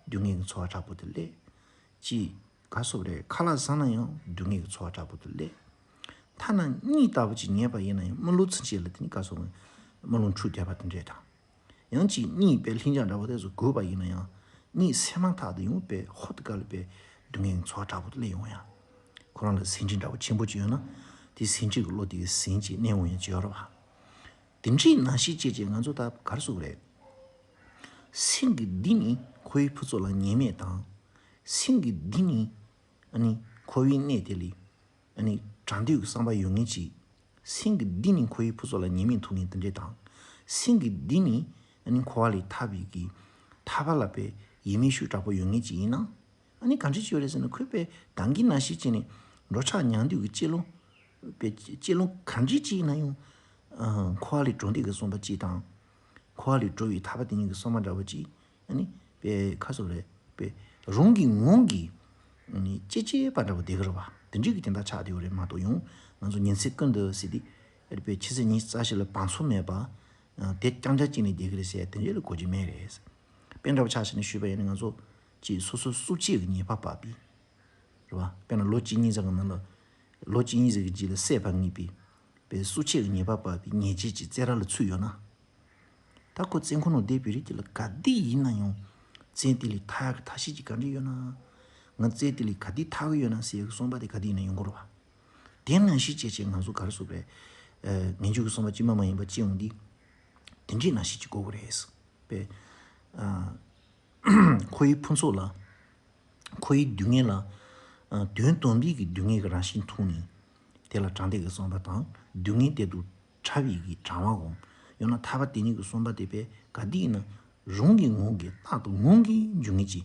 སྡུག་བསྔལ་གྱི་ཚོར་བ་དྲག་པོ་དེ་སླེབས། ཅིག་ག་སོགས་རེད། ཁ་ལག་ཟ་ན་ཡང་སྡུག་བསྔལ་གྱི་ཚོར་བ་དྲག་པོ་དེ་སླེབས། ཐ་ན་གཉིད་ལྟ་བུ་ཅིག་ཉལ་བ་ཡིན་ན་ཡང་རྨི་ལམ་ཚུན་ཆད་ལ་དེ་ནི་ག་སོགས་རྨི་ལམ་འཁྲུག་བསྡད་པ་དེ་འདྲས་དང་། ཡང་ཅིག་གཉིད་པའི་ལྷིང་འཇགས་འདྲ་བོ་དེ་ཚོ་དགོས་པ་ཡིན་ན་ཡང་གཉིད་སད་མ་ཐག་ཏུ་ཡང་དཔེ་ཧོབ་ཏེ་ག་ལ་དཔེ་སྡུག་བསྔལ་གྱི་ཚོར་བ་དྲག་པོ་དེ་སླེབས་ཡོང་ཡང་། ཁོ་རང་ལ་ཟིན་བྲིས་འདྲ་བོ་ཆེན་པོ་ཅིག་ཡོད་ན་དེ་ཟིན་བྲིས་ཀྱི་བློ་དེ་གི་ཟིན་བྱས་མནན་འོང་ཡང་ཅིག་ཡོད་རེད་བ། དེ་འདྲའི་ནང་བཞིན་བྱས་བྱས་ང་ཚོ་ད་ག་རེ་ཟེར་དགོས་རེད། སེམས་ཀྱི་གཏིང་ནས་འཁོར་བའི་ཕུན་ཚོགས་ལ་ངེས་མེད་དང་། སེམས་ཀྱི་གཏིང་ནས་ཨ་ནི་འཁོར་བའི་གནས་དེ་ལས་ཨ་ནི་དྲག་འདོད་ཀྱི་བསམ་པ་ཡོད་མཁན་ཅིག་སེམས་ཀྱི་གཏིང་ནས་འཁོར་བའི་ཕུན་ཚོགས་ལ་ངེས་མེད་མཐོང་མཁན་དེ་འདྲས་དང་། སེམས་ཀྱི་གཏིང་ནས་ཨ་ནི་འཁོར་བ་ལས་ཐར་བའི་གི་ཐར་པ་ལ་དཔེ་ཡིད་མི་ཆེས་དྲག་པོ་ཡོད་མཁན་ཅིག་ཡིན་ན། ཨ་ནི་གང་འདྲ་ཅིག་ཡོད་རེད་ཟེར་ན། ཁོས་དཔེ་ད་གིན་ནང་བཞིན་བྱས་ནས་འགྲོ་འཆག་མྱང་འདོད་ཀྱི་སྤྱོད་ལམ། དཔེ་སྤྱོད་ལམ་གང་འདྲ་ཅིག་ཡིན་ན་ཡང་། ཨ། འཁོར་བ་ལས་གྲོལ་འདོད་ཀྱི་བསམ་པ་ཅིག་དང་། འཁོར་བ་ལས་གྲོལ་བའི་ཐར་པ་དེ་ཉིད་ཀྱི་བསམ་པ་འདྲ་བོ་ཅིག་ཨ་ནི་དཔེ་ག་རེ་ཟེར་དགོས་རེད། དཔེ་རང་གི་ངང་གིས་ཨ་ནི་སྐྱེ་སྐྱེ་བ་འདྲ་བོ་བསྡད་ཀྱི་རེད་བ། དེ་འདྲའི་གི་དེ་འདྲ་ཆགས་བསྡད་ཡོད་རེད་མ་གཏོགས། ཡང་ང་ཚོ་ཉིན་མཚན་ཀུན་ཏུ་ཟེར་དུས་ཨ་ནི་དཔེ་ཆུ་ཚོད་ཉི་ཤུ་རྩ་བཞི་ལ་བང་མཛོད་མེད་པ། ཨ། དེ་རྐྱང་རྐྱང་བྱས་ནས་བསྡད་ཀྱི་རེད་ཟེར་དེ་འདྲའི་ལ་གོ་རྒྱུ་མེད་རེད། དཔེ་འདྲ་བོ་ཆ་བཞག་ནས་ཞུས་པ་ཡིན་ན། ང་ཚོ་ཅིག་སོ་སོའི་སྲོག་བཅད་ཀྱི་ཉེས་པ་བབས་པའི་རེད་བ། དཔེར་ན་ལོ་གཅིག་གཉིས་ཙམ་གྱི་ནང་ལ། ལོ་གཅིག་གཉིས་ཙམ་གྱི་རྗེས་ལ་སྲེད་པ་ངེས་པའི་དཔེ་སྲོག་བཅད་ཀྱི་ཉེས་པ་བབས་པའི་ཉེས་བྱས་ཀྱི་བཙོན་ར་ལ་ཚུད་ཡོད་ན། ད་ཁོ་བཙོན་ཁང་ནང་བསྡད་པའི་རིང་དེ་ལ་ག་དུས་ཡིན་ན་ཡང་བཙོན་དེ་ལས་ཐར་ཡག་གི་ཐབས་ཤེས་ཅིག་ག་འདྲ་ཡོད་ན། ང་བཙོན་དེ་ལས་ག་དུས་ཐར་གི་ཡོད་ན་ཟེར་ཡག་གི་བསམ་པ་དེ་ག་དུས་ཡིན་ན་ཡོང་གི་རེད་བ། དེ་ནང་བཞིན་བྱས་བྱས་ང་ཚོ་ག་རེ་ཟེར་དགོས་རེད། ཨ། ངེས་འབྱུང་གི་བསམ་པ་ཅི་མ་མ་ཡིན་པ་སྐྱེ་ཡོང་དུས། དེ་འདྲའི་ནང་བཞིན་ཅིག་དགོས་ཀྱི་རེད། དཔེ། ཨ། འཁོར་བའི་ཕུན་ཚོགས་ལ། འཁོར་བའི་སྡུག་བསྔལ་ལ། ཨ། དོན་དམ་པའི་གི་སྡུག་བསྔལ་གྱི་རང་བཞིན་མཐོང་ནས། དེ་ལ་དྲང་བདེན་གྱི་བསམ་པ་དང་སྡུག་བསྔལ་དེ་དང་བྲལ་བའི་གི་དྲང་བའམ། ཡང་ན་ཐར་པ་དེ་ཉིད་ཀྱི་བསམ་པ་དེ་དཔེ་ག་དུས་ཡིན་ན་རང་གི་ངང་གིས་རྟག་ཏུ་ངང་གིས་འབྱུང་ངེས་ཀྱི།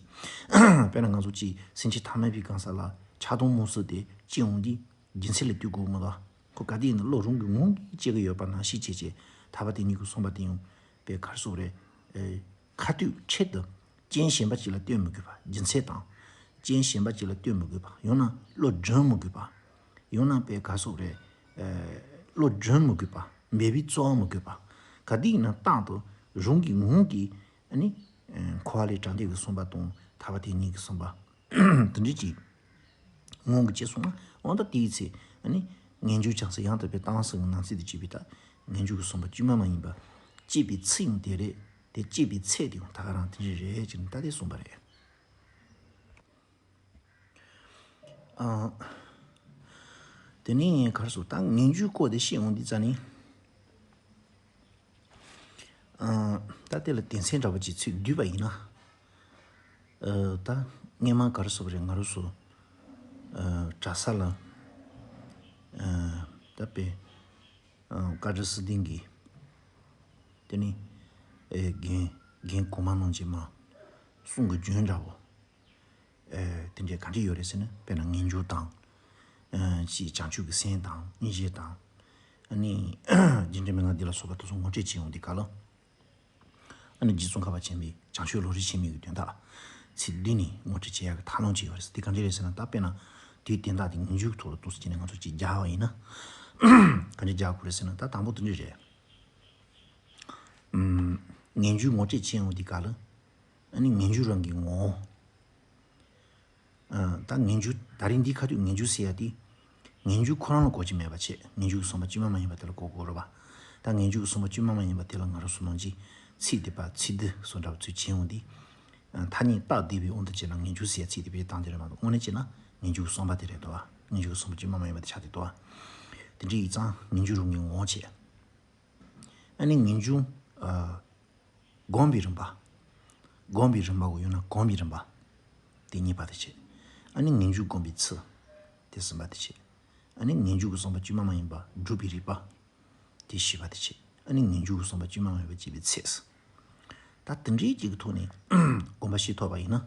དཔེར་ན་ང་ཚོ་ཅིག་སེམས་ཅན་ཐ་མལ་པའི་གང་ཟག་ལ་ཆགས་སྡང་རྨོངས་གསུམ་དེ་སྐྱེ་འོང་དུས་རྒྱུ་མཚན་ལ་ལྟོས་དགོས་མ་གཏོགས། ཁོ་ག་དུས་ཡིན་ན་བློ་རང་གི་ངང་གིས་སྐྱེ་གི་ཡོད་པ་ནང་བཞིན་བྱས་བྱས་ཐར་པ་དེ་ཉིད་ཀྱི་བསམ་པ་དེ་ཡང་དཔེ་ག་རེ་ཟེར་དགོས་རེད། ཨེ། ཁ་ཐུག་ཆེད་དུ་རྐྱེན་གཞན་པ་ཅིག་ལ་ལྟོས་མི་དགོས་པ། རྒྱུ་མཚན་དང་རྐྱེན་གཞན་པ་ཅིག་ལ་ལྟོས་མི་དགོས་པ། ཡང་ན་བློ་སྒྲིམ་མི་དགོས་པ། ཡང་ན་དཔེ་ག་རེ་ཟེར་དགོས་རེད། ཨེ། བློ་སྒྲིམ་མི་དགོས་པ། འབད་པས་རྩོལ་བ་མི་དགོས་པ། ག་དུས་ཡིན་ན་རྟག་ཏུ་རང་གི་ངང་གིས་ཨ་ནི། ཨེ། འཁོར་བ་ལས་དྲང་བདེན་གྱི་བསམ་པ་དང་ཐར་པ་དེ་ཉིད་ཀྱི་བསམ་པ། དེ་འདྲ་ཅིག་ངང་གིས་སྐྱེས་སོང་ན། འོ་ད་དེའི་ཚེ་ཨ་ནི་ངེས་འབྱུང་བྱང་སེམས་ཡང་དག་པའི་ལྟ་བ་ཟེར་བའི་ནང་གསེས་དེ་སྐྱེས་པའི་ད་ངེས་འབྱུང་གི་བསམ་པ་བཅོས་མ་མ་ཡིན་པ་སྐྱེས་པའི་ཚུལ་ཡང་དེ་རེད། དེ་སྐྱེས་པའི་ཚད་དེ་ཡང་ད་ག་རང་དེ་འདྲ་རེད་ཅེས་ད་དེ་གསུངས་པ་རེད། ཨ། དེ་ནས་ག་རེ་ཟེར། ད་ངེས་འབྱུང་སྐོར་དེ་བཤད་འོང་དུས་ཙ་ནི། ཨ། ད་དེ་ལ་དོན་ཚན་འདྲ་པོ་ཅིག་ཚུར་བསྡུས་པ་ཡིན་ན། ཨ། ད་སྔས་མ་ག་རེ་ཟེར་བ་རེད། ང་རང་ཚོ། ཨ། གྲྭ་ས་ལ། ཨ། ད་དཔེ། ཨ། བཀའ་དྲིན་སྲིད་ལྡན་གྱིས། དེ་ནི། ཨེ། རྒན། རྒན་གོང་མ་རྣམས་ཀྱིས་མར་གསུང་གི་རྒྱུན་འདྲ་པོ། ཨེ། དེ་འདྲའི་ག་འདྲ་ཡོད་རེད་ཟེར་ན། དཔེར་ན་ངེས་འབྱུང་དང་། ཨེ། ཅིག་བྱང་ཆུབ་ཀྱི་སེམས་དང་སྙིང་རྗེ་དང་། ཨ་ནི་རྒྱུ་འབྲས་མན་ངག་འདི་ལ་སོགས་པ་དེ་ཚོ་ངོ་སྤྲོད་བྱེད་ཡོང་དུས་སྐབས་ལ། ཨ་ནི་རྗེ་ཙོང་ཁ་པ་ཆེན་པོས་བྱང་ཆུབ་ལམ་རིམ་ཆེན་མོའི་གི་དོན་དག་ཚིག་བསྡུས་ནས་ངོ་སྤྲོད་བྱེད་ཡག་གི་ཐབས་ལམ་ཅིག་ཡོད་རེད་ཟེར། དེ་ག་འདྲ་རེད་ཟེར་ན། ད་དཔེར་ན་དེའི་དོན་དག་དེ་ངེས་འབྱུང་གི་ཐོག་ལ་ཏོག་ཙམ་བྱས་ནས་ང་ཚོ་ཅིག་སྦྱར་བ་ཡིན་ན། ག་འདྲ་སྦྱར་དགོས་རེད་ཟེར་ན། ད་དང་པོ་དེ་འདྲ་རེད། ཨམ། ངེས་འབྱུང་ངོ་སྤྲོད་བྱེད་ཡོང་དུས་སྐབས་ལ། ཨ་ནི་ངེས་འབྱུང་རང་གི་ངོ་བོ། ཨ། ད་ངེས་འབྱུང་། ད་རིང་འདིའི་ཁ་ཐུག་ངེས་འབྱུང་ཟེར་ཡ་དེ། ངེས་འབྱུང་ཁོ་རང་ལ་གོ་རྒྱུ་མེད་པ་བྱས། ངེས་འབྱུང་གི་བསམ་པ་བཅོས་མ་མ་ཡིན་པ་དེ་ལ་གོ་དགོས་རེད་པ། ད་ངེས་འབྱུང་གི་བསམ་པ་བཅོས་མ་མ་ཡིན་པ་དེ་ལ་ང་རང་ཚོ་ནང་བཞིན་ཚིག་སྡུད་པ། ཚིག་སྡུད་སོགས་འདྲ་བོ་ཚུར་བྱེད་ཡོང་དུས། ཨ། ཐ་སྙད་བཏགས་སྡུད་པའི་དབང་དུ་བྱས་ན་ངེས་འབྱུང་ཟེར་ཡ་ཚིག་དེ་དཔེ་བཏང་དེ་རེད་མ་གཏོགས། དངོས་གནས་བྱས་ན་ངེས་འབྱུང་གི་བསམ་པ་དེ་རེད་དོ། ངེས་འབྱུང་གི་བསམ་པ་བཅོས་མ་མ་ཡིན་པ་དེ་ཆགས་བསྡད་དོ། དེ་འདྲ་ཡིན་ཙང་ངེས་འབྱུང་རང་གི་ངོ་བོ་བྱས། ཨ་ནི་ངེས་འབྱུང་། ཨ། སྒོམ་པའི་རིམ་པ། སྒོམ་པའི་རིམ་པའོ། ཡང་ན་གོམས་པའི་རིམ་པ། དེ་གཉིས་པ་དེ་བྱས། ཨ་ནི་ངེས་འབྱུང་སྒོམ་པའི་ཚུལ། དེ་གསུམ་པ་དེ་བྱས། ཨ་ནི་ངེས་འབྱུང་གི་བསམ་པ་བཅོས་མ་མ་ཡིན་པ་སྒྲུབ་པའི་རིམ་པ། དེ་བཞི་པ་དེ་བྱས། ཨ་ནི་ངེས་འབྱུང་གི་བསམ་པ་བཅོས་མ་མ་ཡིན་པ་སྐྱེ་བའི་ཚད། ད་དེ་འདྲའི་གཅིག་གི་ཐོག་ནས་སྒོམ་པ་བྱེད་ཐུབ་པ་ཡིན་ན།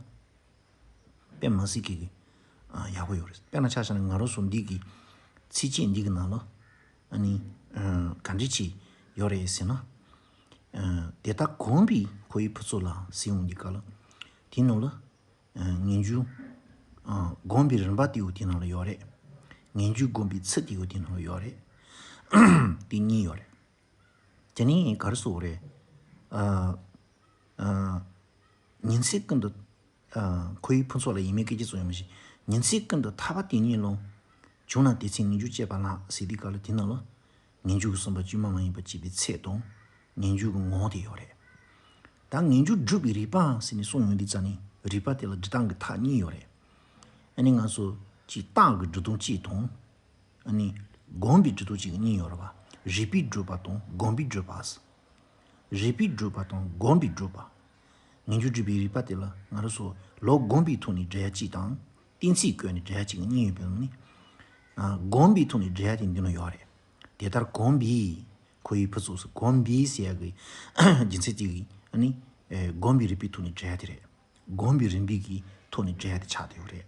དཔེ་མི་སྲིད་ཀྱི་གི། ཨ། ཡག་པོ་ཡོད་རེད། དཔེར་ན་ཆ་བཞག་ན་ང་རང་ཚོ་འདི་གི་ཚིགས་བཅད་འདི་གི་ནང་ལ། ཨ་ནི། ཨ། ག་འདྲ་ཅིག་ཡོད་རེད་ཟེར་ན། ཨ། དེ་ལྟར་གོམས་པས་འཁོར་བའི་ཕུན་ཚོགས་ལ་ཟེར་ཡོང་དུས་སྐབས་ལ། དེའི་ནང་ལ། ཨ། ངེས་འབྱུང་། ཨ། སྒོམ་པའི་རིམ་པ་དེའོ་དེའི་ནང་ལ་ཡོད་རེད། ངེས་འབྱུང་སྒོམ་པའི་ཚུལ་དེའོ་དེའི་ནང་ལ་ཡོད་རེད། དེ་གཉིས་ཡོད་རེད། དེ་ནས་ག་རེ་ཟེར་དགོས་རེད། ཨ། ཨ། ཉིན་མཚན་ཀུན་ཏུ། ཨ། ཁོ་བོའི་ཕུན་ཚོགས་ལ་ཡིད་མོས་སྐད་ཅིག་ཙམ་ཡང་མི་བྱེད། ཉིན་མཚན་ཀུན་ཏུ་ཐར་པ་དེ་ཉིད་ལོངས། བྱུང་ན་དེ་ཚེ་ངེས་འབྱུང་སྐྱེས་པ་ལགས་ཟེར་དུས་སྐབས་ལ་དེ་ནང་ལ། ངེས་འབྱུང་གི་གསུམ་པ་བཅོས་མ་མ་ཡིན་པ་སྐྱེས་པའི་ཚད་དང་། ངེས་འབྱུང་གི་ངོ་བོ་དེ་ཡོད་རེད། ད་ངེས་འབྱུང་སྒྲུབ་པའི་རིགས་པ་ཟེར་ནས་གསུངས་ཡོང་དུས་ཙ་ནས་རིགས་པ་དེ་ལ་སྒྲུབ་སྟངས་ཀྱི་ཐབས་གཉིས་ཡོད་རེད། ཨ་ནི་ང་ཚོ་གཅིག་རྟགས་ཀྱི་སྒྲུབ་སྟངས་གཅིག་དང་། ཨ་ནི་སྒོམ་པའི་སྒྲུབ་སྟངས་གཅིག་གཉིས་ཡོད་རེད་པ། རིགས་པའི་སྒྲུབ་པ་དང་སྒོམ་པའི་སྒྲུབ་པ། རིགས་པའི་སྒྲུབ་པ་དང་སྒོམ་པའི་སྒྲུབ་པ། ངེས་འབྱུང་སྒྲུབ་པའི་རིགས་པ་དེ་ལ་ང་རང་ཚོ་ལོག་སྒོམ་པའི་ཐོག་ནས་འགྲེལ་ཡ་གཅིག་དང་། གཏན་ཚིགས་བཀོད་ནས་འགྲེལ་ཡ་གཅིག་གཉིས་ཡོད་པའི་ནང་ནས། ཨ། སྒོམ་པའི་ཐོག་ནས་འགྲེལ་ཡ་དེ་འདི་ནང་ཡོད་རེད། དེ་ལྟར་གོམས་པས། ཁོ་བོའི་ཕུན་ཚོགས་སུ་གོམས་པས་ཟེར་ཡ་གི་རྒྱུ་མཚན་དེ་གི་ཨ་ནི། ཨེ། སྒོམ་པའི་རིགས་པའི་ཐོག་ནས་འགྲེལ་ཡ་དེ་རེད། སྒོམ་པའི་རིམ་པའི་གི་ཐོག་ནས་འགྲེལ་ཡ་དེ་ཆགས་བསྡད་ཡོད་རེད།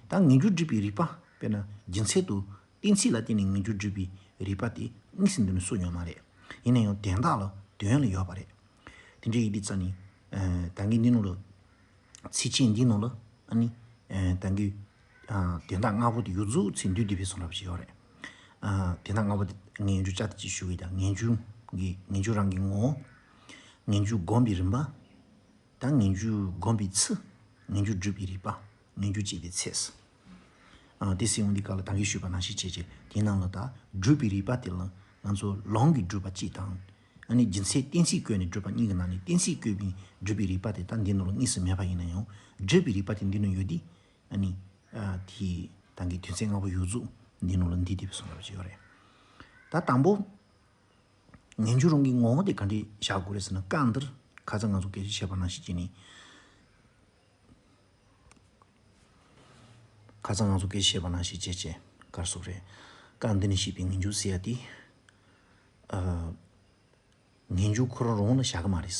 ད་ངེས་འབྱུང་སྒྲུབ་པའི་རིགས་པ་དཔེར་ན་རྒྱུ་མཚན་དུ་གཏན་ཚིགས་ལ་བརྟེན་ནས་ངེས་འབྱུང་སྒྲུབ་པའི་རིགས་པ་དེ་དངོས་སུ་འདི་ནས་གསུངས་མྱོང་མ་རེད། ཡིན་ན་ཡང་དོན་དག་ལ་དོན་ཡོད་པ་རེད། དེ་འདྲ་ཡིན་དུས་ཙ་ནས། ཨ། ད་གིན་འདི་ནང་ལ། ཚིགས་བཅད་འདི་ནང་ལ་ཨ་ནི། ཨ། ད་གིན། ཨ། དོན་དག་ལྔ་པོ་དེ་ཡོངས་རྫོགས་ཚིག་བསྡུས་བསྡུས་པའི་གསུང་རབ་ཅིག་ཡོད་རེད། ཨ། དོན་དག་ལྔ་པོ་དེ་ངས་ཡང་བསྐྱར་དུ་ཅིག་ཞུ་གི་ཡིན། ད་ངེས་འབྱུང་གི་ངེས་འབྱུང་རང་གི་ངོ་བོ། ངེས་འབྱུང་སྒོམ་པའི་རིམ་པ། ད་ངེས་འབྱུང་སྒོམ་པའི་ཚུལ། ངེས་འབྱུང་སྒྲུབ་པའི་རིགས་པ། ངེས་འབྱུང་སྐྱེས་པའི་ཚད། ཨ། དེ་ཟེར་ཡོང་དུས་སྐབས་ལ་ད་གིན་ཞུས་པ་ནང་བཞིན་བྱས་བྱས་དེའི་ནང་ལ་ད་སྒྲུབ་པའི་རིགས་པ་དེ་ལ་ང་ཚོ་ལུང་གིས་སྒྲུབ་པ་གཅིག་དང་། ཨ་ནི་རྒྱུ་མཚན་གཏན་ཚིགས་བཀོད་ནས་སྒྲུབ་པ་གཉིས་ཀྱི་ནང་ནས་གཏན་ཚིགས་བཀོད་པའི་སྒྲུབ་པའི་རིགས་པ་དེ་ད་འདི་ནང་ལ་དངོས་སུ་མེད་པ་ཡིན་ན་ཡང་སྒྲུབ་པའི་རིགས་པ་དེ་འདི་ནང་ཡོད་དུས། ཨ་ནི། ཨ། དེའི་ད་གིན་དོན་ཚན་ལྔ་པོ་ཡོངས་རྫོགས་འདི་ནང་ལ་འདུས་བསྡད་པའི་གསུང་རབ་ཅིག་ཡོད་རེད། ད་དང་པོ། ངེས་འབྱུང་རང་གི་ངོ་བོ་དེ་ག་འདྲས་བཞག་དགོས་རེད་ཟེར་ན། སྐབས་འདིར་ཁ་སང་ང་ཚོ་སྐད་ཆ་བཤད་པ་ནང་བཞིན་བྱས་ནས། ཁ་སང་ང་ཚོ་སྐད་ཆ་བཤད་པ་ནང་བཞིན་བྱས་བྱས་ག་རེ་ཟེར་དགོས་རེད། སྐབས་འདི་ནས་བཤད་པའི་ངེས་འབྱུང་ཟེར་ཡ་དེ། ཨ། ངེས་འབྱུང་ཁོ་རང་རང་ལ་བཞག་གི་མ་རེད།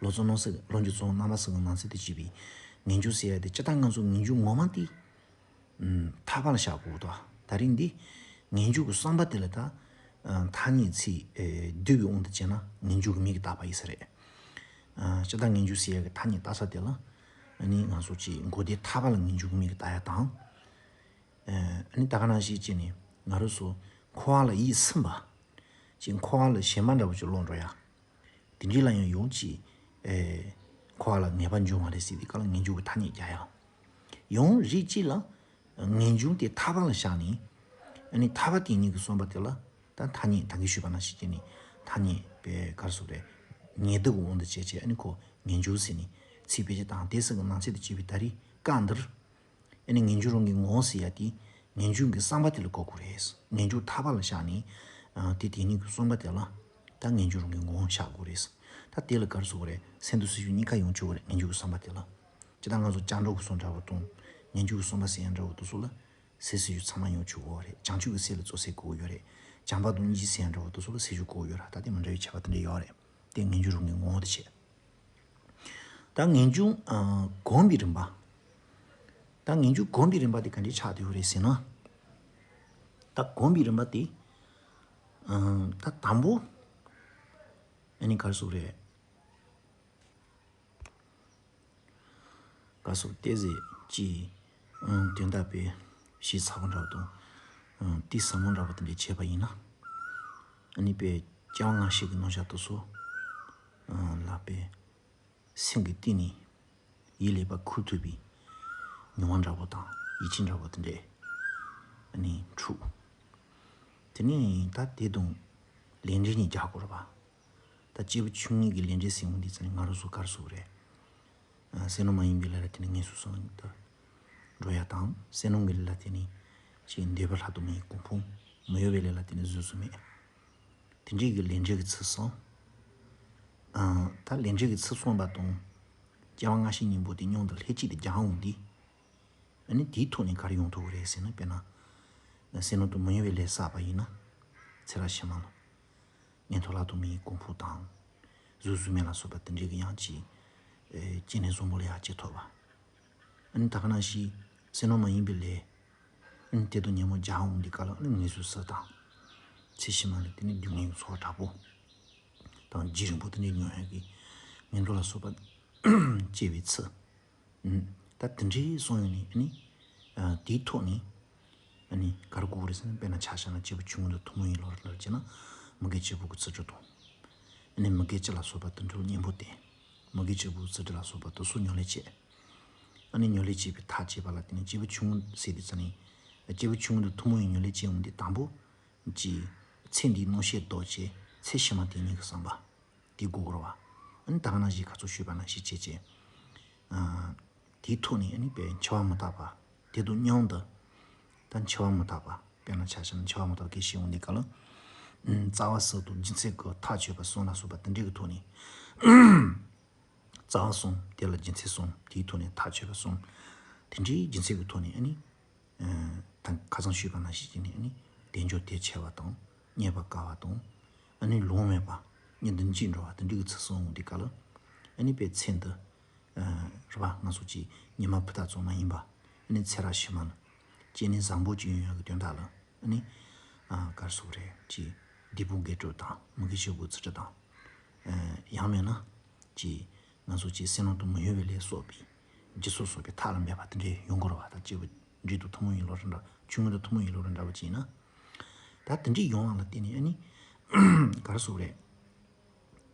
ལོ་ཙཱ་རྣམ་གསུམ། ལོ་རྒྱུས་གཙོ་བོ་རྣམ་པ་གསུམ་གྱི་ནང་ཚན་དུ་བྱས་པའི་ངེས་འབྱུང་ཟེར་ཡ་དེ་སྤྱིར་བཏང་ང་ཚོ་ངེས་འབྱུང་ངོ་མ་དེ། ཨུམ། ཐར་པ་ལ་བཞག་དགོས་འདུག། ད་རིང་འདི་ངེས་འབྱུང་གི་བསམ་པ་དེ་ལ་ད། ཨ། ཐ་སྙད་ཚིག་ཨེ། བསྡུས་པའི་དབང་དུ་བྱས་ན་ངེས་འབྱུང་གི་མིང་གིས་བཏགས་པ་ཡིན་ས་རེད། ཨ། སྤྱིར་བཏང་ངེས་འབྱུང་ཟེར་ཡ་གི་ཐ་སྙད་བཏགས་ས་དེ་ལ། ཨ་ནི་ང་ཚོ་ཅིག་གོ་བདེ་ཐར་པ་ལ་ངེས་འབྱུང་གི་མིང་གིས་བཏགས་ཡ་དང་། ཨ་ནི་ད་ག་ནང་བཞིན་བྱས་ནས་ང་རང་ཚོ་འཁོར་བ་ལ་ཡིད་ཚིམ་པ། ཅིག་འཁོར་བ་ལ་ཞེན་པ་འདྲ་བོ་ཅིག་ལོག་འགྲོ་ཡ། དེ་འདྲའི་ལ་ཡང་ཡང་ཅིག་ཨེ། འཁོར་བ་ལ་ངེས་པ་འབྱུང་བ་རེད་ཟེར་དུས་སྐབས་ལ་ངེས་འབྱུང་གི་ཐ་སྙད་རྒྱག་ཡ། ཡང་རིགས་གཅིག་ལ་ངེས་འབྱུང་དེ་ཐར་པ་ལ་བཞག་ནས། ཨ་ནི་ཐར་པ་དེ་ཉིད་ཀྱི་བསམ་པ་དེ་ལ་ད་ཐ་སྙད་ད་གིན་ཞུས་པ་ནང་བཞིན་བྱས་ནས་ཐ་སྙད་པའི་ག་རེ་ཟེར་དགོས་རེད། ཉེར་བསྡུ་གི་དབང་དུ་བྱས་བྱས་ཨ་ནི་ཁོ་ངེས་འབྱུང་ཟེར་ནས་ཚིག་ཕལ་ཆེར་དང་དེ་ཚོ་གི་ནང་ཚན་དུ་བྱས་པའི་ད་རེས་སྐབས་འདིར། ཨ་ནི་ངེས་འབྱུང་རང་གི་ངོ་བོ་ཟེར་ཡ་དེ་ངེས་འབྱུང་གི་བསམ་པ་དེ་ལ་གོ་དགོས་རེད། ངེས་འབྱུང་ཐར་པ་ལ་བཞག་ནས། ཨ། དེ་དེ་ཉིད་ཀྱི་བསམ་པ་དེ་ལ་ད་ངེས་འབྱུང་རང་གི་ངོ་བོ་བཞག་དགོས་རེད། ད་དེ་ལ་ག་རེ་ཟེར་དགོས་རེད། སེམས་སྡུག་སེམས་ཤུགས་གཉིས་ཀ་ཡོང་ཆོག་གི་རེད། ངེས་འབྱུང་གི་བསམ་པ་དེ་ལ། ཇི་ལྟར་ང་ཚོ་སྤྱང་གྲུང་གི་བསམ་འདྲ་བོ་དང་ངེས་འབྱུང་གི་བསམ་པ་ཟེར་ཡ་འདྲ་བོ་དེ་ཚོ་ལ་སེམས་སྡུག་སེམས་ཤུགས་ཚང་མ་ཡོང་ཆོག་གི་རེད། བྱང་ཆུབ་ཀྱི་སེམས་ལ་གཙོ་ཆེར་དགོས་ཀྱི་ཡོད་རེད། བྱམས་པ་དང་སྙིང་རྗེ་ཟེར་ཡ་འདྲ་བོ་དེ་ཚོ་ལ་སེམས་ཤུགས་དགོས་ཀྱི་ཡོད་རེད། ད་དེ་མི་འདྲ་བའི་ཁྱད་པར་དེ་འདྲ་ཡོད་རེད། དེ་ངེས་འབྱུང་རང་གི་ངོ་བོ་དེ་བྱས། ད་ངེས་འབྱུང་། ཨ། གོམས་པའི་རིམ་པ། ད་ངེས་འབྱུང་གོམས་པའི་རིམ་པ་དེ་ག་འདྲས་ཆགས་བསྡད་ཡོད་རེད་ཟེར་ན། ད་གོམས་པའི་རིམ་པ་དེ། ཨ། ད་དང་པོ། ཨ་ནི་ག་རེ་ཟེར་དགོས་རེད། ག་རེ་ཟེར་དགོས། ཏོག་ཙམ་ཅིག་ཨང་། དོན་དག་དཔེ་ཞིབ་ཚགས་པོ་འདྲ་བོ་དང་། ཨང་། གཏིང་ཟབ་མོ་འདྲ་བོ་དེ་འདྲས་བྱས་པ་ཡིན་ན། ཨ་ནི་དཔེ་སྐྱེ་བ་སྔ་ཕྱི་གི་རྣམ་གཞག་དེ་ཚོ། ཨང་། ལ་དཔེ་སེམས་ཀྱི་གཏིང་ནས་ཡིད་ལེགས་པར་ཁུར་ཐུབ་པའི་མྱོང་བ་འདྲ་བོ་དང་ཡིད་ཆེས་འདྲ་བོ་དེ་འདྲས་ཨ་ནི་འཁྲུགས། དེ་ནས་ད་དེ་དང་ལས་འབྲས་གཉིས་རྒྱག་དགོས་རེད་པ། ད་སྐྱེས་བུ་ཆུང་ངུའི་གི་ལས་འབྲས་ཟེར་ཡོང་དུས་ཙམ་ནས་ང་རང་ཚོ་ག་རེ་ཟེར་དགོས་རེད། ཨ། བསོད་ནམས་མ་ཡིན་པའི་ལས་ལ་བརྟེན་ནས་ངན་སོང་གསུམ་དུ་འགྲོ་ཡ་དང་། བསོད་ནམས་ཀྱི་ལས་ལ་བརྟེན་ནས་ཅིག་འདོད་པ་ལྷག་ཏུ་མེད་གོ་འཕང་། མི་གཡོ་བའི་ལས་ལ་བརྟེན་ནས་བཟོད་ཚུལ་མེད། དེ་འདྲའི་གི་ལས་འབྲས་ཀྱི་ཚུལ་གསུམ། ཨ། ད་ལས་འབྲས་ཀྱི་ཚུལ་གསུངས་པ་དང་། སྐྱེ་བ་སྔ་ཕྱི་གཉིས་པོ་དེ་མཉམ་དུ་ལྷན་ཅིག་ཏུ་སྦྱར་འོང་དུས། ཨ་ནི་དེའི་ཐོག་ནས་ག་རེ་ཡོང་ཐུབ་ཀྱི་རེད་ཟེར་ན། དཔེར་ན། བསོད་ནམས་དང་མི་གཡོ་བའི་ལས་བསགས་པ་ཡིན་ན། ཚེ་རབས་ཕྱི་མ་ལ་ངན་འགྲོར་ལྷག་ཏུ་མེད་གོ་འཕང་དང་། བཟོད་ཚུལ་མེད་ལ་སོགས་པ་དེ་འདྲའི་གི་ཡང་ཅིག་ཨེ། སྐྱེ་གནས་བཟང་པོ་ལ་ཡང་སྐྱེ་ཐུབ་པ། ཨ་ནི་ད་ག་ནང་བཞིན་བསོད་ནམས་མ་ཡིན་པའི་ལས། ཨ་ནི་དེ་དང་ཉོན་མོངས་སྦྱར་འོང་དུས་སྐབས་ལ་ཨ་ནི་ངན་སོང་གསུམ་དང་། ཚེ་ཕྱི་མ་ལ་དེ་ནི་སྡུག་བསྔལ་གྱི་ཚོར་བ་དྲག་པོ་དང་། རྒྱུན་རིང་པོ་དེ་འདྲའི་མྱོང་ཡག་གི་ངན་འགྲོ་ལ་སོགས་པ་སྐྱེ་བའི་ཚུལ། ཨུམ། ད་དེ་འདྲའི་གསུངས་ཡོང་ནས་ཨ་ནི། ཨ། དེའི་ཐོག་ནས་ཨ་ནི་ག་རེ་དགོས་རེད་ཟེར་ན། དཔེར་ན་ཆ་བཞག་ན་སྐྱེས་བུ་ཆུང་ངུ་དང་ཐུན་མོང་ཡིན་ལབ་རེད་ལབ་བྱས་ན། མི་དགེ་བཅུ་པོ་གི་ཚིག་འབྲུ་དང་། ཨ་ནི་མི་དགེ་བཅུ་ལ་སོགས་པ་དེ་འདྲ་གཉེན་པོ་བསྟེན། མི་དགེ་བཅུ་པོའི་ཚིག་འབྲུ་ལ་སོགས་པ་དེ་ཚོ་ཉམས་ལེན་བྱེད། ཨ་ནི་ཉམས་ལེན་བྱས་པའི་ཐག་བཅད་པ་ལ་བརྟེན་ནས་སྐྱེས་བུ་ཆུང་ངུ་ཟེར་དེ་ཙ་ནི། སྐྱེས་བུ་ཆུང་ངུ་དང་ཐུན་མོང་བའི་ཉམས་ལེན་བྱེད་འོང་དུས་དང་པོ། ཅིག་ཚེ་འདིའི་སྣང་ཤས་ལྡོག་བྱས་ཚེ་ཕྱི་མ་དེ་ཉིད་ཀྱི་བསམ་པ། དེ་དགོས་ཀྱི་རེད་བ། ཨ་ནི་ད་ག་ནང་བཞིན་ཁ་ཚོ་ཞུས་པ་ནང་བཞིན་བྱས་བྱས། ཨ། དེའི་ཐོག་ནས་ཨ་ནི་དཔེ་འཆི་བ་མི་རྟག་པ། དེ་དང་མཉམ་དུ། ད་འཆི་བ་མི་རྟག་པ། དཔེར་ན་ཆ་བཞག་ན་འཆི་བ་མི་རྟག་པ་སྐད་ཆ་བཤད་འོང་དུས་སྐབས་ལ། ཨ། རྩ་བ་གསུམ་དང་རྒྱུ་མཚན་གྱི་ཐག་ཆོད་པ་གསུམ་ལ་སོགས་པ་དེ་འདྲའི་གི་ཐོག་ནས། རྩ་བ་གསུམ་དེ་ལ་རྒྱུ་མཚན་གསུམ་དེའི་ཐོག་ནས་ཐག་ཆོད་པ་གསུམ། དེ་འདྲའི་རྒྱུ་མཚན་གྱི་ཐོག་ནས་ཨ་ནི། ཨ། ད་ཁ་སང་ཞུས་པ་ནང་བཞིན་བྱས་ནས་ཨ་ནི་དལ་འབྱོར་དལ་ཆེ་བ་དང་། རྙེད་པར་དཀའ་བ་དང་། ཨ་ནི་ལོང་མེད་པ། གཉིད་དུ་འཇིགས་འགྲོ་བ་དེ་འདྲའི་གི་ཚིག་གསུམ་འོང་དུས་སྐབས་ལ། ཨ་ནི་དཔེ་ཚེ་འདི། ཨ། རེད་བ། ང་ཚོ་ཅིག་ཉི་མ་ཕུ་ཐག་ཙམ་མ་ཡིན་པ། ཨ་ནི་ཚེ་རབས་ཕྱི་མ་ལ་སྐྱེ་གནས་བཟང་པོ་ཅིག་ཡོང་ཡག་གི་དོན་དག་ལ། ཨ་ནི། ཨ། ག་རེ་ཟེར་དགོས་རེད། ཅིག་སྡིག་པ་དགེ་སྒྲུབ་དང་མི་དགེ་བཅུ་པོའི་ཚིག་འབྲུ་དང་། ཨ། ཡང་མིན་ན། ཅིག་ང་ཚོ་ཅིག་བསོད་ནམས་དང་མི་ཡོང་བའི་ལས་གསོག་པའི་རྒྱུ་ཚོགས་གསོག་པའི་ཐབས་ལ་འབད་པ་དེ་འདྲ་ཡོང་གི་རེད་བ། ད་སྐྱེས་བུ་འབྲིང་དང་ཐུན་མོང་ཡིན་ལོ་རེ་འདྲ། ཆུང་ངུ་དང་ཐུན་མོང་ཡིན་ལོ་རེ་འདྲ་བ་ཅིག་ཡིན་ན། ད་དེ་འདྲ་ཡོང་བ་ལ་བརྟེན་ནས་ཨ་ནི། ག་རེ་ཟེར་དགོས་རེད།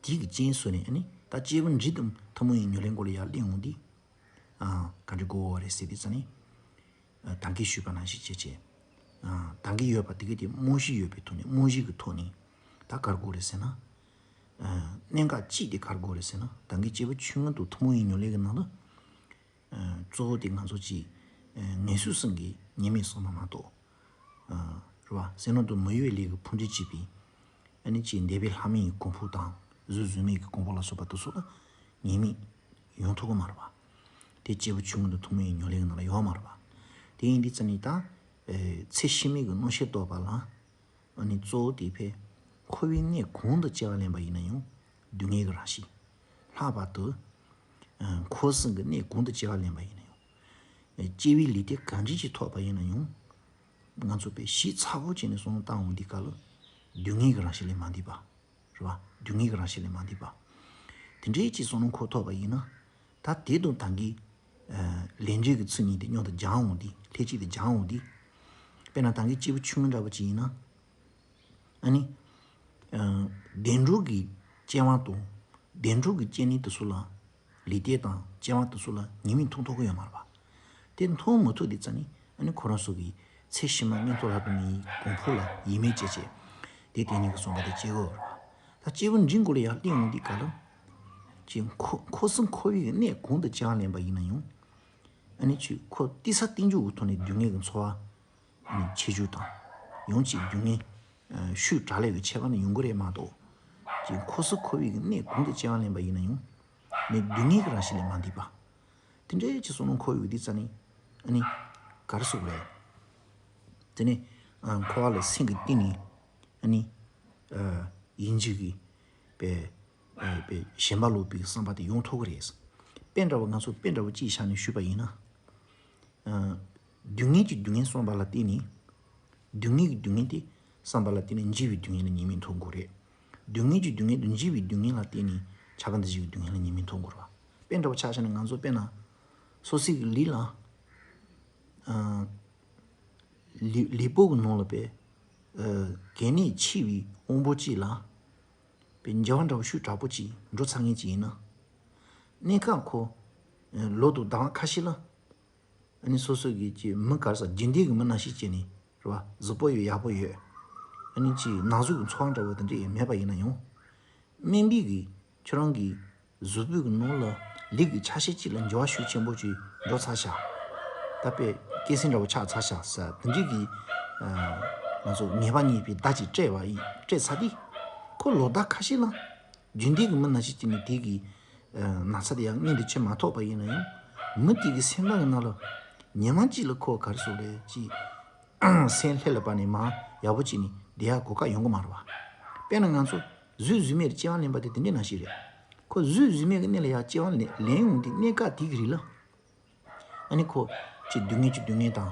དེ་གི་རྐྱེན་བཟོས་ནས་ཨ་ནི་ད་སྐྱེས་བུ་འབྲིང་དང་ཐུན་མོང་ཡིན་ཉམས་ལེན་སྐོར་ལ་ཡར་གླེང་འོང་དུས། ཨ། ག་འདྲ་དགོས་རེད་ཟེར་དུས་ཙ་ནི། ཨ། ད་གིན་ཞུས་པ་ནང་བཞིན་བྱས་བྱས། ཨ། ད་གིན་ཡོད་པ་དེ་གི་དེ་རྨང་གཞི་ཡོད་པའི་ཐོག་ནས། རྨང་གཞི་གི་ཐོག་ནས། ད་ག་རེ་དགོས་རེད་ཟེར་ན། ཨ། གནད་འགག་གཅིག་དེ་ག་རེ་དགོས་རེད་ཟེར་ན། ད་གིན་སྐྱེས་བུ་ཆུང་ངུ་དང་ཐུན་མོང་ཡིན་ཉམས་ལེན་གི་ནང་དུ། ཨ། གཙོ་བོ་དེ་ང་ཚོ་ཅིག་ཨ། ངན་སོང་གསུམ་གྱི་ཉེས་དམིགས་བསམ་པ་མ་གཏོགས། ཨ། རེད་བ། བསོད་ནམས་དང་མི་གཡོ་བའི་ལས་ཀྱི་ཕུང་འདྲེན་བྱེད་པའི། ཨ་ནི་ཅིག་འདས་པའི་ལྷ་མིན་གྱི་གོ་འཕང་དང་གཟུགས་གཟུགས་མེད་ཀྱི་གོ་འཕང་ལ་སོགས་པ་དེ་ཚོ་ལ་ཉེས་དམིགས་ཡོང་ཐུབ་ཀྱི་མ་རེད་བ། དེ་སྐྱེས་བུ་ཆུང་ངུ་དང་ཐུན་མོང་ཡིན་ཉམས་ལེན་གྱི་ནང་ལ་ཡོད་མ་རེད་བ། དེ་ཡིན་དུས་ཙ་ནི་ད། ཨ། ཚེ་ཕྱི་མའི་གི་སྣང་ཤས་རྟོགས་པ་ལ། ཨ་ནི་གཙོ་བོ་དེ་ཕར་འཁོར་བའི་གནས་གང་དུ་སྐྱེ་བ་ལེན་པ་ཡིན་ན་ཡང་སྡུག་བསྔལ་གྱི་རང་བཞིན། ལྷག་པར་དུ། ཨ། འཁོར་གསུམ་གྱི་གནས་གང་དུ་སྐྱེ་བ་ལེན་པ་ཡིན་ན་ཡང་། སྐྱེ་བའི་ལུས་རྟེན་གང་ཅི་ཅིག་ཐོབ་པ་ཡིན་ན་ཡང་། ང་ཚོ་དཔེ་ཞིབ་ཚགས་པོ་བྱས་ནས་བསམ་བློ་བཏང་འོང་དུས་སྐབས་ལ། སྡུག་བསྔལ་གྱི་རང་བཞིན་ལས་མ་འདས་པ། རེད་བ། སྡུག་བསྔལ་གྱི་རང་བཞིན་ལས་མ་འདས་པ། དེ་འདྲའི་ཅིག་བསམ་བློ་འཁོར་ཐུབ་པ་ཡིན་ན། ད་དེ་དང་ད་གིན། ཨ། ལས་འབྲས་ཀྱི་ཚིག་གཉིས་དེ་མཉམ་དུ་སྦྱར་འོང་དུས། ལྷན་ཅིག་ཏུ་སྦྱར་འོང་དུས། དཔེར་ན་ད་གིན་སྐྱེས་བུ་ཆུང་ངུ་འདྲ་པོ་ཅིག་ཡིན་ན། ཨ་ནི། ཨ། བདེ་འགྲོ་གི་སྐྱེ་བ་དང་། བདེ་འགྲོ་གི་སྐྱེ་གནས་དེ་ཚོ་ལ། ལུས་རྟེན་དང་སྐྱེ་བ་དེ་ཚོ་ལ་ཉེས་དམིགས་མཐོང་ཐུབ་ཀྱི་ཡོད་མ་རེད་པ། དེ་མཐོང་མི་ཐུབ་དུས་ཙ་ནི་ཨ་ནི་ཁོ་རང་ཚོ་གི་ཚེ་ཕྱི་མ་མངོན་མཐོ་ལྷ་དང་མིའི་གོ་འཕང་ལ་ཡིད་མེད་བྱེད་བྱེད། དེ་དེ་གཉིས་ཀྱི་བསམ་པ་དེ་སྐྱེ་གི་ཡོད་རེད་པ། ད་སྐྱེས་བུ་འབྲིང་སྐོར་ལ་ཡར་གླེང་འོང་དུས་སྐབས་ལ། ཅིག་འཁོར་འཁོར་གསུམ་འཁོར་བའི་གི་གནས་གང་དུ་སྐྱེ་བ་ལེན་པ་ཡིན་ན་ཡང་། ཨ་ནི་ཅིག་ཁོ་ཏོག་ཙམ་རྟིང་རྒྱུ་གི་ཐོག་ནས་སྡུག་བསྔལ་གྱི་ཚོར་བ། ཨ་ནི་ཆེ་ཆུང་དང་། ཡང་ཅིག་སྡུག་བསྔལ། ཨ། ཤུགས་དྲག་ལས་ཀྱི་ཁྱད་པར་ནི་ཡོང་གི་རེད་མ་གཏོགས། ཅིག་འཁོར་གསུམ་འཁོར་བའི་གི་གནས་གང་དུ་སྐྱེ་བ་ལེན་པ་ཡིན་ན་ཡང་། མི་སྡུག་བསྔལ་གྱི་རང་བཞིན་ལས་མ་འདས་པ། དེ་འདྲའི་ཅིག་བསམ་བློ་འཁོར་ཡོང་དུས་ཙ་ནི། ཨ་ནི། ག་རེ་ཟེར་དགོས་རེད། དེ་ནས། ཨ། འཁོར་བ་ལ་སེམས་ཀྱི་གཏིང་ནས། ཨ་ནི། ཨ། ཡིན་གཅིག་གིས། དཔེ། ཨ། དཔེ་ཞེན་པ་ལོག་པའི་བསམ་པ་དེ་ཡོང་ཐུབ་ཀྱི་རེད། དཔེ་འདྲ་བོ་ང་ཚོ་དཔེ་འདྲ་བོ་གཅིག་བཞག་ནས་ཞུས་པ་ཡིན་ན། ཨ། སྡུག་བསྔལ་གྱི་སྡུག་བསྔལ་བསམ་པ་ལ་བརྟེན་ནས། སྡུག་བསྔལ་གྱི་སྡུག་བསྔལ་དེ་བསམ་པ་ལ་བརྟེན་ནས་འཇིགས་པའི་སྡུག་བསྔལ་ལ་ཉེས་དམིགས་མཐོང་དགོས་རེད། སྡུག་བསྔལ་གྱི་སྡུག་བསྔལ་དང་འཇིགས་པའི་སྡུག་བསྔལ་ལ་བརྟེན་ནས་ཁྱབ་པ་འདུ་བྱེད་ཀྱི་སྡུག་བསྔལ་ལ་ཉེས་དམིགས་མཐོང་དགོས་རེད་པ། དཔེ་འདྲ་བོ་ཆ་བཞག་ན་ང་ཚོ་དཔེར་ན། སོ་སོའི་གི་ལུས་ལ། ཨ། ལུས་ལུས་པོ་གི་ནང་ལ་དཔེ། ཨ། གལ་གནད་ཆེ་བའི་དབང་པོ་གཅིག་ལ། དཔེ་འགྱུར་བ་འདྲ་བོ་ཤུགས་དྲག་པོ་ཅིག་འགྲོ་ཚར་མཁན་ཅིག་ཡིན་ན། གནས་སྐབས་ཁོ། ཨ། ལོ་དང་ཟླ་བ་ཁ་ཤས་ལ། ཨ་ནི་སོ་སོ་གི་ཅིག་མི་ག་རེ་ཟ། རྒྱུན་ལྡན་གྱི་མི་ནང་བཞིན་བྱས་ནས་རེད་བ། གཟུགས་པོ་ཡོད། ཡག་པོ་ཡོད། ཨ་ནི་ཅིག་ན་ཟུག་གི་ཚོར་བ་འདྲ་བོ་དེ་འདྲ་ཡང་མེད་པ་ཡིན་ན་ཡང་། དམན་པའི་གི་ཁྱོད་རང་གི་གཟུགས་པོའི་གི་ནང་ལ་ལུས་ཀྱི་ཆ་ཤས་གཅིག་ལ་འགྱུར་བ་ཤུགས་ཆེན་པོ་ཅིག་འགྲོ་ཚར་ཤག་ད་དཔེ་སྐྱེ་སྲིད་འདྲ་བོ་ཆགས་ཚར་ཤག་ཟེར། དེ་འདྲའི་གི། ཨ། ང་ཚོ་ངེས་པ་རྙེད་པའི་བརྡ་ཅིག་སྤྲད་པ་ཡིན། སྤྲད་ཚར་དུས། ཁོ་ལོ་ཟླ་ཁ་ཤས་ལ། རྒྱུན་ལྡན་གྱི་མི་ནང་བཞིན་བྱས་ནས་དེ་གི། ཨ། ན་ཚ་དེ་ཡང་མངོན་དུ་བྱེད་མ་ཐུབ་པ་ཡིན་ན་ཡང་། མི་དེ་གི་སེམས་པ་གི་ནང་ལ། ཉི་མ་གཅིག་ལ་ཁོ་ག་རེ་ཟེར་དགོས་རེད། ཅིག་སེམས་ལྷོད་ལ་བབས་ནས་མར་ཡག་པོ་བྱས་ནས་བསྡད་ཡག་གོ་སྐབས་ཡོང་གི་མ་རེད་པ། དཔེར་ན་ང་ཚོ་གཟུགས་གཟུགས་མེད་ལ་སྐྱེ་བ་ལེན་པ་དེ་དེ་འདྲའི་ནང་བཞིན་རེད། ཁོ་གཟུགས་གཟུགས་མེད་ཀྱི་གནས་ལ་ཡར་སྐྱེ་བ་ལེན་ལེན་ཡོང་དུས་གནས་སྐབས་དེ་གི་རིང་ལ། ཨ་ནི་ཁོ་ཅིག་སྡུག་བསྔལ་གྱི་སྡུག་བསྔལ་དང་།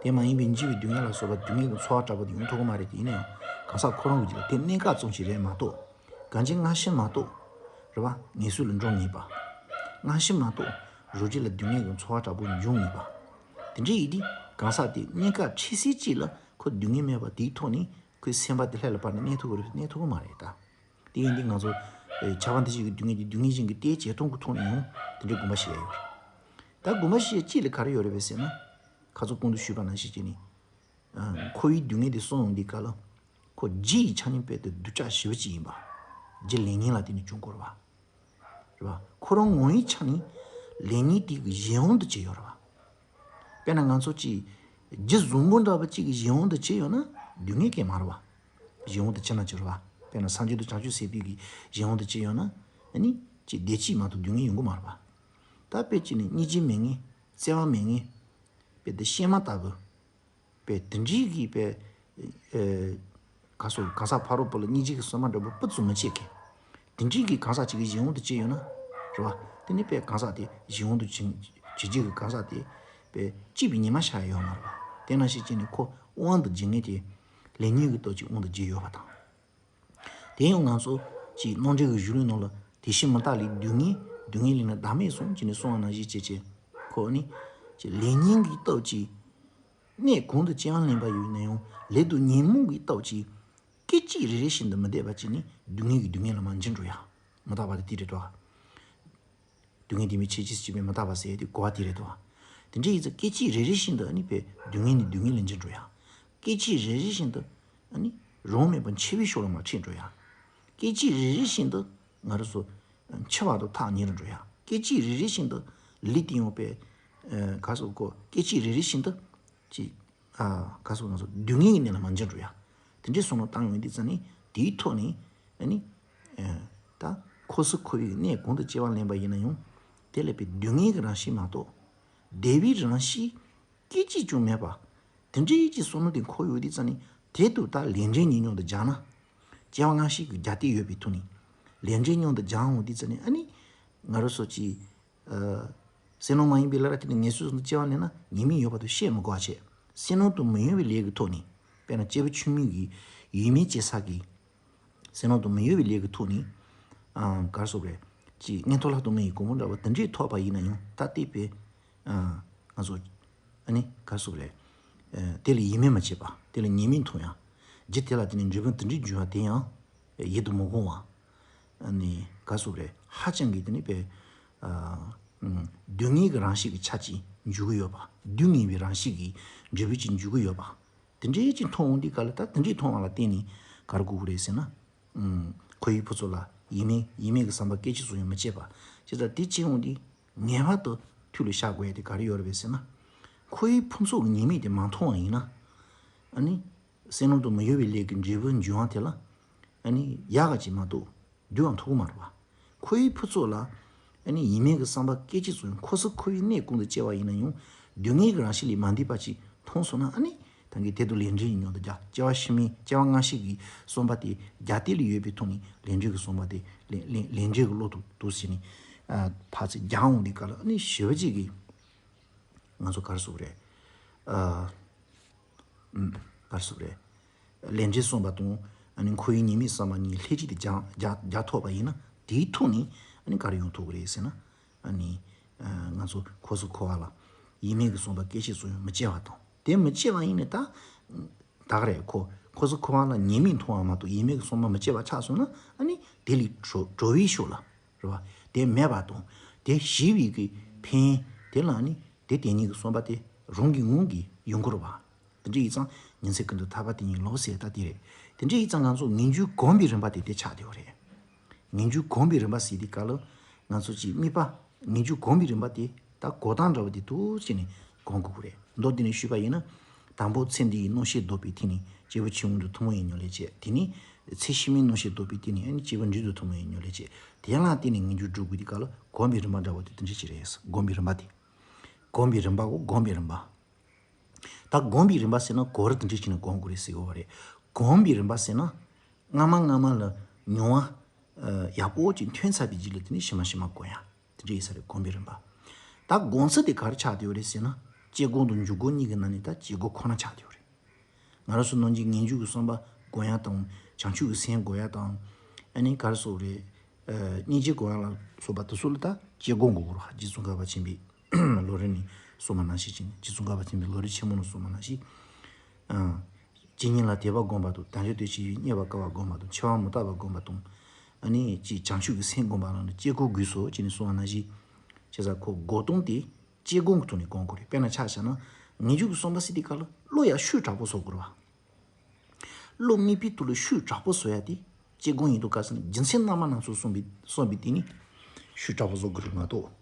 དེ་མ་ཡིན་པའི་འཇིགས་པའི་སྡུག་བསྔལ་ལ་སོགས་པ་སྡུག་བསྔལ་གྱི་ཚོར་བ་འདྲ་པོ་དེ་ཡོང་ཐུབ་ཀྱི་མ་རེད། དེ་ཡིན་ན་ཡང་གང་ཟག་ཁོ་རང་གི་རྒྱུད་ལ་དེ་གནས་སྐབས་ཙམ་ཞིག་རེད་མ་གཏོགས། གང་ཅི་སྔ་ཕྱི་མ་གཏོགས། རེད་བ། ངན་སོང་ལ་འགྲོ་ངེས་པ། སྔ་ཕྱི་མ་གཏོགས། རང་རྒྱུད་ལ་སྡུག་བསྔལ་གྱི་ཚོར་བ་འདྲ་པོ་འབྱུང་ངེས་པ། དེ་འདྲ་ཡིན་དུས་གང་ཟག་དེ་གནས་སྐབས་ཁྲིད་སའི་གཅིག་ལ་ཁོ་སྡུག་བསྔལ་མེད་པ་དེའི་ཐོག་ནས། ཁོའི་སེམས་པ་དེ་ལྷ་ལ་སྤར་ནས་གནས་ཐུབ་ཀྱི་རེད། གནས་ཐུབ་ཀྱི་མ་རེད་ད། དེ་ཡིན་དུས་ང་ཚོ་ཨེ་ཆགས་པ་འདུ་བྱེད་ཀྱི་སྡུག་བསྔལ་དེ་སྡུག་བསྔལ་གཞན་གྱི་ལྟས་བྱས་སྟོང་གི་ཐོག་ནས་ཡང་དེ་འདྲའི་དགོངས་པ་བཞེས་ཡ་ཡོད་རེད། ད་དགོངས་པ་བཞེས་ཡ་གཅིག་ལ་ག་རེ་ཡོད་རེད་པས་ཟེར་ན། ཁ་སང་གོང་དུ་ཞུས་པ་ནང་བཞིན་བྱས་ནས། ཨ་འཁོར་བའི་སྡུག་བསྔལ་དེ་གསུངས་ཡོང་དུས་སྐབས་ལ། ཁོ་རྒྱུ་ཡི་ཆ་ནས་དཔེ་དེ་གདུལ་བྱ་ཞི་བ་ཅིག་ཡིན་པ། རྒྱུ་ལས་ཉོན་ལ་བརྟེན་ནས་བྱུང་དགོས་རེད་པ། རེད་པ། ཁོ་རང་ངོ་བོའི་ཆ་ནས་ལས་ཉོན་དེ་གི་གཞན་དབང་དུ་བྱས་ཡོད་རེད་པ། དཔེར་ན་ང་ཚོ་གཅིག་རྒྱུ་བཟང་པོ་འདྲ་བ་གཅིག་གི་གཞན་དབང་དུ་བྱས་ཡོད་ན་སྡུག་བསྔལ་གང་ཡང་མ་རེད་པ། གཞན་དབང་དུ་བྱས་ན་ཅི་རེད་པ། དཔེར་ན་སངས་རྒྱས་དང་བྱང་ཆུབ་སེམས་དཔའི་གི་གཞན་དབང་དུ་བྱས་ཡོད་ན་ཨ་ནི་གཅིག་བདེ་སྐྱིད་མ་གཏོགས་སྡུག་བསྔལ་ཡོང་གི་མ་རེད་པ། ད་དཔེ་གཅིག་ནི་སྙིང་རྗེ་མེད་མཁན། བརྩེ་བ་མེད་མཁན། དཔེ་དེ་གཤེད་མ་ལྟ་བུ། དཔེ་དེ་འདྲའི་གི་དཔེ་ཨེ་ག་སོ་གང་ཟག་ཕ་རོལ་པོ་ལ་སྙིང་རྗེ་གི་བསམ་པ་འདྲ་པོ་སྤུ་ཙམ་མི་བྱེད་མཁན། དེ་འདྲའི་གི་གང་ཟག་ཅིག་གི་གཞན་དབང་དུ་བྱས་ཡོད་ན། རེད་པ། དེ་ནི་དཔེ་གང་ཟག་དེ་གཞན་དབང་དུ་བྱེད་བྱེད་བྱེད་ཀྱི་གང་ཟག་དེ་དཔེ་སྐྱིད་པའི་ཉི་མ་ཤར་ཡོད་མ་རེད་པ། དེ་ནང་བཞིན་བྱས་ནས་ཁོ་དབང་དུ་བྱེད་མཁན་དེ་ལས་ཉོན་གྱི་སྟོབས་ཀྱིས་དབང་དུ་བྱས་ཡོད་པ་དང་། དེ་ཡང་ང་ཚོ་གི་རྣམ་འགྲེལ་གྱི་གཞུང་ལུགས་ནང་ལ་དེ་བཞིན་མི་རྟག་ལས་སྡུག་བསྔལ། སྡུག་བསྔལ་ལས་ནི་བདག་མེད་གསུངས་བྱས་ནས་གསུངས་པ་ནང་བཞིན་བྱས་བྱས། ཁོ་ནི་ལས་ཉོན་གྱི་སྟོབས་ཀྱིས་གནས་གང་དུ་སྐྱེ་བ་ལེན་པ་ཡོད་ན་ཡང་ལས་དང་ཉོན་མོངས་ཀྱི་སྟོབས་ཀྱིས་སྐད་ཅིག་རེ་རེ་བཞིན་དུ་མི་འདོད་པ་བྱས་ནས་སྡུག་བསྔལ་གྱི་སྡུག་བསྔལ་ལ་མར་འགྱུར་འགྲོ་ཡ། མི་རྟག་པ་དེ་དེ་རེད་དོ། སྡུག་བསྔལ་དེ་མི་ཆེས་ཆེས་སྐྱེ་བའི་མི་རྟག་པ་ཟེར་ཡ་དེ་གོ་བ་དེ་རེད་དོ། དེ་འདྲ་ཡིན་ཙང་སྐད་ཅིག་རེ་རེ་བཞིན་དུ་ཨ་ནི་དཔེ་སྡུག་བསྔལ་ནས་སྡུག་བསྔལ་ལ་འགྱུར་འགྲོ་ཡ། སྐད་ཅིག་རེ་རེ་བཞིན་དུ་ཨ་ནི་རང་མེད་པར་འཆི་བའི་ཕྱོགས་ལ་མར་ཁྲིད་འགྲོ་ཡ། སྐད་ཅིག་རེ་རེ་བཞིན་དུ་ང་རང་ཚོ་འཆི་བ་དང་ཐག་ཉེ་རུ་འགྲོ་ཡ། སྐད་ཅིག་རེ་རེ་བཞིན་དུ་ལུས་དེ་ཡང་དཔེ་ག་སོགས་གོ། སྐད་ཅིག་རེ་རེ་བཞིན་དུ་ཅིག་ཨ་ག་སོགས་ང་ཚོ་སྡུག་བསྔལ་གྱི་གནས་ལ་མར་འགྱུར་འགྲོ་ཡ། དེ་འདྲའི་བསམ་བློ་བཏང་ཡོང་དུས་ཙ་ནི་དེའི་ཐོག་ནས་ཨ་ནི་ཨ་ད་འཁོར་ཚུལ་འཁོར་བའི་གནས་གང་དུ་སྐྱེ་བ་ལེན་པ་ཡིན་ན་ཡང་དེ་ལ་དཔེ་སྡུག་བསྔལ་གྱི་རང་བཞིན་མ་གཏོགས་བདེ་བའི་རང་བཞིན་སྐད་ཅིག་ཀྱང་མེད་པ། དེ་འདྲའི་ཅིག་བསམ་བློ་དེ་འཁོར་ཡོང་དུས་ཙ་ནི་དེ་དུ་ད་ལས་འབྲས་གཉིས་མཉམ་དུ་སྦྱར་ན། སྐྱེ་བ་སྔ་ཕྱི་གི་རྒྱབ་རྟེན་ཡོད་པའི་ཐོག་ནས་ལས་འབྲས་མཉམ་དུ་སྦྱར་འོང་དུས་ཙ་ནི་ཨ་ནི་ང་རང་ཚོ་ཅིག་ཨ་བསོད་ནམས་མ་ཡིན་པའི་ལས་ར་དེ་ནི་ངན་སོང་དུ་སྐྱེ་བ་ལེན་ན་ཉེས་དམིགས་ཡོད་པ་དེ་བཤད་མི་དགོས་པ་བྱས། བསོད་ནམས་དང་མི་འོས་པའི་ལས་ཀྱི་ཐོག་ནས་དཔེར་ན་སྐྱེས་བུ་ཆུང་མའི་གི་ཡིད་མི་བྱེད་ས་གི་བསོད་ནམས་དང་མི་འོས་པའི་ལས་ཀྱི་ཐོག་ནས་ཨ་ག་རེ་ཟེར་དགོས་རེད། ཅིག་མངོན་མཐོ་ལྷ་དང་མི་ཡི་གོ་འཕང་འདྲ་བ་དེ་འདྲའི་ཐོབ་པ་ཡིན་ན་ཡང་ད་ལྟའི་དཔེ་ཨ་ང་ཚོ་ཨ་ནི་ག་རེ་ཟེར་དགོས་རེད། ཨ་དེ་ལ་ཡིད་མི་མ་བྱེད་པ། དེ་ལ་ཉེས་དམིགས་མཐོང་ཡ། རྒྱུ་དེ་ལ་བརྟེན་ནས་འབྲས་བུ་དེ་འདྲའི་འབྱུང་བ་དེ་ཡང་ཡིད་དུ་མི་འོང་བ། ཨ་ནི་ག་རེ་ཟེར་དགོས་རེད། ཧ་ཅང་གི་དེ་ནི་དཔེ་ཨ་སྡུག་བསྔལ་གྱི་རང་བཞིན་གྱི་ཆ་ཅིག་འཇུག་གི་ཡོད་པ། སྡུག་བསྔལ་བའི་རང་བཞིན་གྱི་འབྲས་བུ་ཅིག་འཇུག་གི་ཡོད་པ། དེ་འདྲའི་ཅིག་མཐོང་འོང་དུས་ག་ལ་ད་དེ་འདྲའི་མཐོང་བ་ལ་བརྟེན་ནས་ག་རེ་དགོས་ཀྱི་རེད་ཟེར་ན། ཨུམ། འཁོར་བའི་ཕུན་ཚོགས་ལ་ཡིད་མེད་ཡིད་མེད་ཀྱི་བསམ་པ་སྐད་ཅིག་ཙམ་ཡང་མི་སྐྱེ་བ། ཅི་ལྟར་དེ་སྐྱེ་འོང་དུས་ངེས་པར་དུ་ཐུགས་ལ་བཞག་དགོས་ཡ་དེ་ག་རེ་ཡོད་རེད་པས་ཟེར་ན། འཁོར་བའི་ཕུན་ཚོགས་ཀྱི་ཉེས་དམིགས་དེ་མ་མཐོང་བ་ཡིན་ན། ཨ་ནི། བསོད་ནམས་དང་མི་འོས་པའི་ལས་ཀྱི་འབྲས་བུ་འབྱུང་བ་དེ་ལ། ཨ་ནི་ཡག་ག་ཅིག་མ་གཏོགས་སྡུག་ཡང་ཐོགས་ཀྱི་མ་རེད་པ། འཁོར་བའི་ཕུན་ཚོགས་ལ་ཨ་ནི་ཡིད་མེད་ཀྱི་བསམ་པ་སྐད་ཅིག་ཙམ་ཡང་འཁོར་ཚུལ་འཁོར་བའི་གནས་གང་དུ་སྐྱེ་བ་ཡིན་ན་ཡང་སྡུག་བསྔལ་གྱི་རང་བཞིན་ལས་མ་འདས་པ་ཅིག་མཐོང་སོང་ན་ཨ་ནི་ད་གིན་དེ་དང་ལས་འབྲས་ཡིན་མཉམ་དུ་སྦྱར། སྐྱེ་བ་ཕྱི་མའི་སྐྱེ་བ་སྔ་ཕྱི་གི་བསམ་པ་དེ་རྒྱབ་རྟེན་ལ་ཡོད་པའི་ཐོག་ནས་ལས་འབྲས་ཀྱི་བསམ་པ་དེ་ལས་ལས་ལས་འབྲས་ཀྱི་བློ་དང་དུ་བྱས་ནས་ཨ་ཕར་ཚུར་སྦྱར་འོང་དུས་སྐབས་ལ་ཨ་ནི་ཞེ་པོ་ཅིག་གིས་ང་ཚོ་ག་རེ་ཟེར་དགོས་རེད། ཨ། ཨུམ། ག་རེ་ཟེར་དགོས་རེད། ལས་འབྲས་བསམ་པ་དང་ཨ་ནི་འཁོར་བའི་ཉེས་དམིགས་བསམ་པ་གཉིས་ལྷན་ཅིག་ཏུ་སྦྱར་སྦྱར་སྦྱར་ཐུབ་པ་ཡིན་ན་དེའི་ཐོག་ནས་ཨ་ནི་ག་རེ་ཡོང་ཐུབ་ཀྱི་རེད་ཟེར་ན། ཨ་ནི་ཨ་ང་ཚོ་འཁོར་ཚུལ་འཁོར་བ་ལ་ཡིད་མེད་ཀྱི་བསམ་པ་སྐད་ཅིག་ཙམ་ཡང་མི་སྐྱེ་བ་དང་། དེ་མི་སྐྱེ་བ་ཡིན་ནའི་ད་ད་ག་རེད། ཁོ་འཁོར་ཚུལ་འཁོར་བ་ལ་ཉེས་དམིགས་མཐོང་བ་མ་གཏོགས་ཡིད་མེད་ཀྱི་བསམ་པ་མི་སྐྱེ་བ་ཆགས་སོང་ན་ཨ་ནི་དེ་ལས་གྲོལ་གྲོལ་བའི་ཕྱོགས་ལ། རེད་པ། དེ་མེད་པ་དང་། དེ་ཞི་བའི་གི་ཕན་ཡོན་དེ་ལ་ནི་དེ་དེ་ཉིད་ཀྱི་བསམ་པ་དེ་རང་གི་ངང་གིས་ཡོང་གི་རེད་པ། དེ་འདྲ་ཡིན་ཙང་ཉིན་མཚན་ཀུན་ཏུ་ཐར་པ་དེ་ཉིད་ལོ་ཟེར་ད་དེ་རེད། དེ་འདྲ་ཡིན་ཙང་ང་ཚོ་ངེས་འབྱུང་སྒོམ་པའི་རིམ་པ་དེ་དེ་ཆགས་བསྡད་ཡོད་རེད། ངེས་འབྱུང་སྒོམ་པའི་རིམ་པ་ཟེར་དུས་སྐབས་ལ་ང་ཚོ་ཅིག་དམིགས་པ་ངེས་འབྱུང་སྒོམ་པའི་རིམ་པ་དེ་ད་འགོག་སྟངས་འདྲ་བ་དེ་འདུག་ཅེས་ནས་སྒོམ་དགོས་ཀྱི་རེད། མདོར་བསྡུས་ནས་ཞུས་པ་ཡིན་ན། དང་པོ་ཚེ་འདི་ཡི་རྣམ་ཤེས་ལྡོག་པའི་ཐད་ནས་སྐྱེས་བུ་ཆུང་ངུ་དང་ཐུན་མོང་བའི་ཉམས་ལེན་བྱེད། དེ་ནས་ཚེ་ཕྱི་མའི་རྣམ་ཤེས་ལྡོག་པའི་ཐད་ནས་ཨ་ནི་སྐྱེས་བུ་འབྲིང་དང་ཐུན་མོང་བའི་ཉམས་ལེན་བྱེད། དེ་ལ་བརྟེན་ནས་ངེས་འབྱུང་སྒྲུབ་དགོས་དུས་སྐབས་ལ་སྒོམ་པའི་རིམ་པ་འདྲ་བོ་དེ་དེ་འདྲ་ཅིག་རེད། སྒོམ་པའི་རིམ་པ་དེ། སྒོམ་པའི་རིམ་པའོ། སྒོམ་པའི་རིམ་པ། ད་སྒོམ་པའི་རིམ་པ་ཟེར་ན་གོ་རིམ་དེ་འདྲ་ཅིག་ནས་སྒོམ་དགོས་རེད་ཟེར་གྱི་ཡོད་རེད། སྒོམ་པའི་རིམ་པ་ཟེར་ན། སྔ་མ་སྔ་མ་ལ་མྱོང་བ་ཡག་པོ་ཅིག་ཐོན་ཚར་བའི་རྗེས་ལ་དེ་ནས་ཞིབ་མ་ཞིབ་མ་སྒོམ་ཡ། དེ་འདྲ་ཡིན་ས་རེད། སྒོམ་པའི་རིམ་པ། ད་སྒོམ་ཚུལ་དེ་ག་རེ་ཆགས་བསྡད་ཡོད་རེད་ཟེར་ན། སྐྱེ་སྒོ་དང་འཇུག་སྒོ་གཉིས་ཀྱི་ནང་ནས་ད་སྐྱེ་སྒོ་ཁོ་ན་ཆགས་བསྡད་ཡོད་རེད། ང་རང་ཚོ་ནང་བཞིན་ངེས་འབྱུང་གི་བསམ་པ་སྒོམ་ཡ་དང་། བྱང་ཆུབ་ཀྱི་སེམས་སྒོམ་ཡ་དང་། ཨ་ནི་ག་རེ་ཟེར་དགོས་རེད། ཨ་སྙིང་རྗེ་སྒོམ་ཡ་ལ་སོགས་པ་དེ་ཚོ་ལ་ད་སྐྱེ་སྒོ་འགོག་དགོས་རེད། རྗེ་ཙོང་ཁ་པ་ཆེན་པོའི་ལམ་རིམ་ནས་གསུངས་པ་ནང་བཞིན་བྱས་ནས། རྗེ་ཙོང་ཁ་པ་ཆེན་པོའི་ལམ་རིམ་ཆེན་མོ་ནས་གསུངས་པ་ནང་བཞིན། ཨ། ཇི་སྙེད་ལ་དད་པ་བསྒོམ་པ་དང་། དལ་འབྱོར་དུ་ཞིག་རྙེད་པར་དཀའ་བ་བསྒོམ་པ་དང་། འཆི་བ་མི་རྟག་པ་བསྒོམ་པ་དང་། ཨ་ནི་ཅིག་བྱང་ཆུབ་ཀྱི་སེམས་བསྒོམ་པ་ལ་ནི་སྐྱེ་སྒོ་དགོས་སོ་ཅེས་ནི་གསུངས་པ་ནང་བཞིན། བྱས་ཙང་ཁོ་སྒོ་སྟོང་དེ་སྐྱེ་སྒོ་གི་ཐོག་ནས་སྒོམ་དགོས་རེད། དཔེར་ན་ཆ་བཞག་ན་ངེས་འབྱུང་གི་གསུམ་པ་ཟེར་དུས་སྐབས་ལ་བློ་ཡང་ཤུགས་དྲག་པོ་བཟོ་དགོས་རེད་བ། བློ་དམིགས་པའི་ཐོག་ལ་ཤུགས་དྲག་པོ་བཟོ་ཡ་དེ་སྐྱེ་སྒོ་ཡིན་དུས་ག་ཟེར་ན་རྒྱུ་མཚན་རྣམ་པ་སྣ་ཚོགས་གསུངས་པའི་གསུངས་པའི་དེ་ནི་ཤུགས་དྲག་པོ་བཟོ་དགོས་རེད་མ་གཏོགས།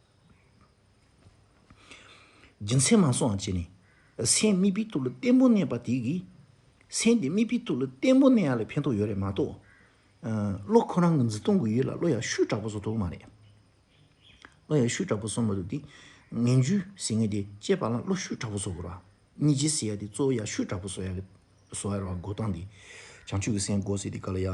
རྒྱུ་མཚན་མ་སོང་བ་བྱས་ནས་སེམས་དམིགས་པའི་ཐོག་ལ་བརྟན་པོ་གནས་པ་དེ་གིས། སེམས་དེ་དམིགས་པའི་ཐོག་ལ་བརྟན་པོ་གནས་ཡ་ལ་ཕན་ཐོགས་ཡོད་རེད་མ་གཏོགས། ཨ། བློ་ཁོ་རང་གི་འཛིན་སྟངས་ཀྱི་ཡུལ་ལ་བློ་ཡང་ཤུགས་དྲག་པོ་བཟོ་ཐུབ་ཀྱི་མ་རེད། བློ་ཡང་ཤུགས་དྲག་པོ་བཟོ་མ་ཐུབ་དུས། ངེས་འབྱུང་ཟེར་མཁན་དེ་སྐྱེས་པ་ལ་བློ་ཤུགས་དྲག་པོ་བཟོ་དགོས་ར། སྙིང་རྗེ་ཟེར་ཡ་དེ་གཙོ་བོ་ཡང་ཤུགས་དྲག་པོ་བཟོ་ཡ་གི་བཟོ་ཡ་ར་བ། སྒོ་སྟངས་དེ། བྱང་ཆུབ་ཀྱི་སེམས་སྒོམ་ཟེར་དུས་སྐབས་ལ་ཡ།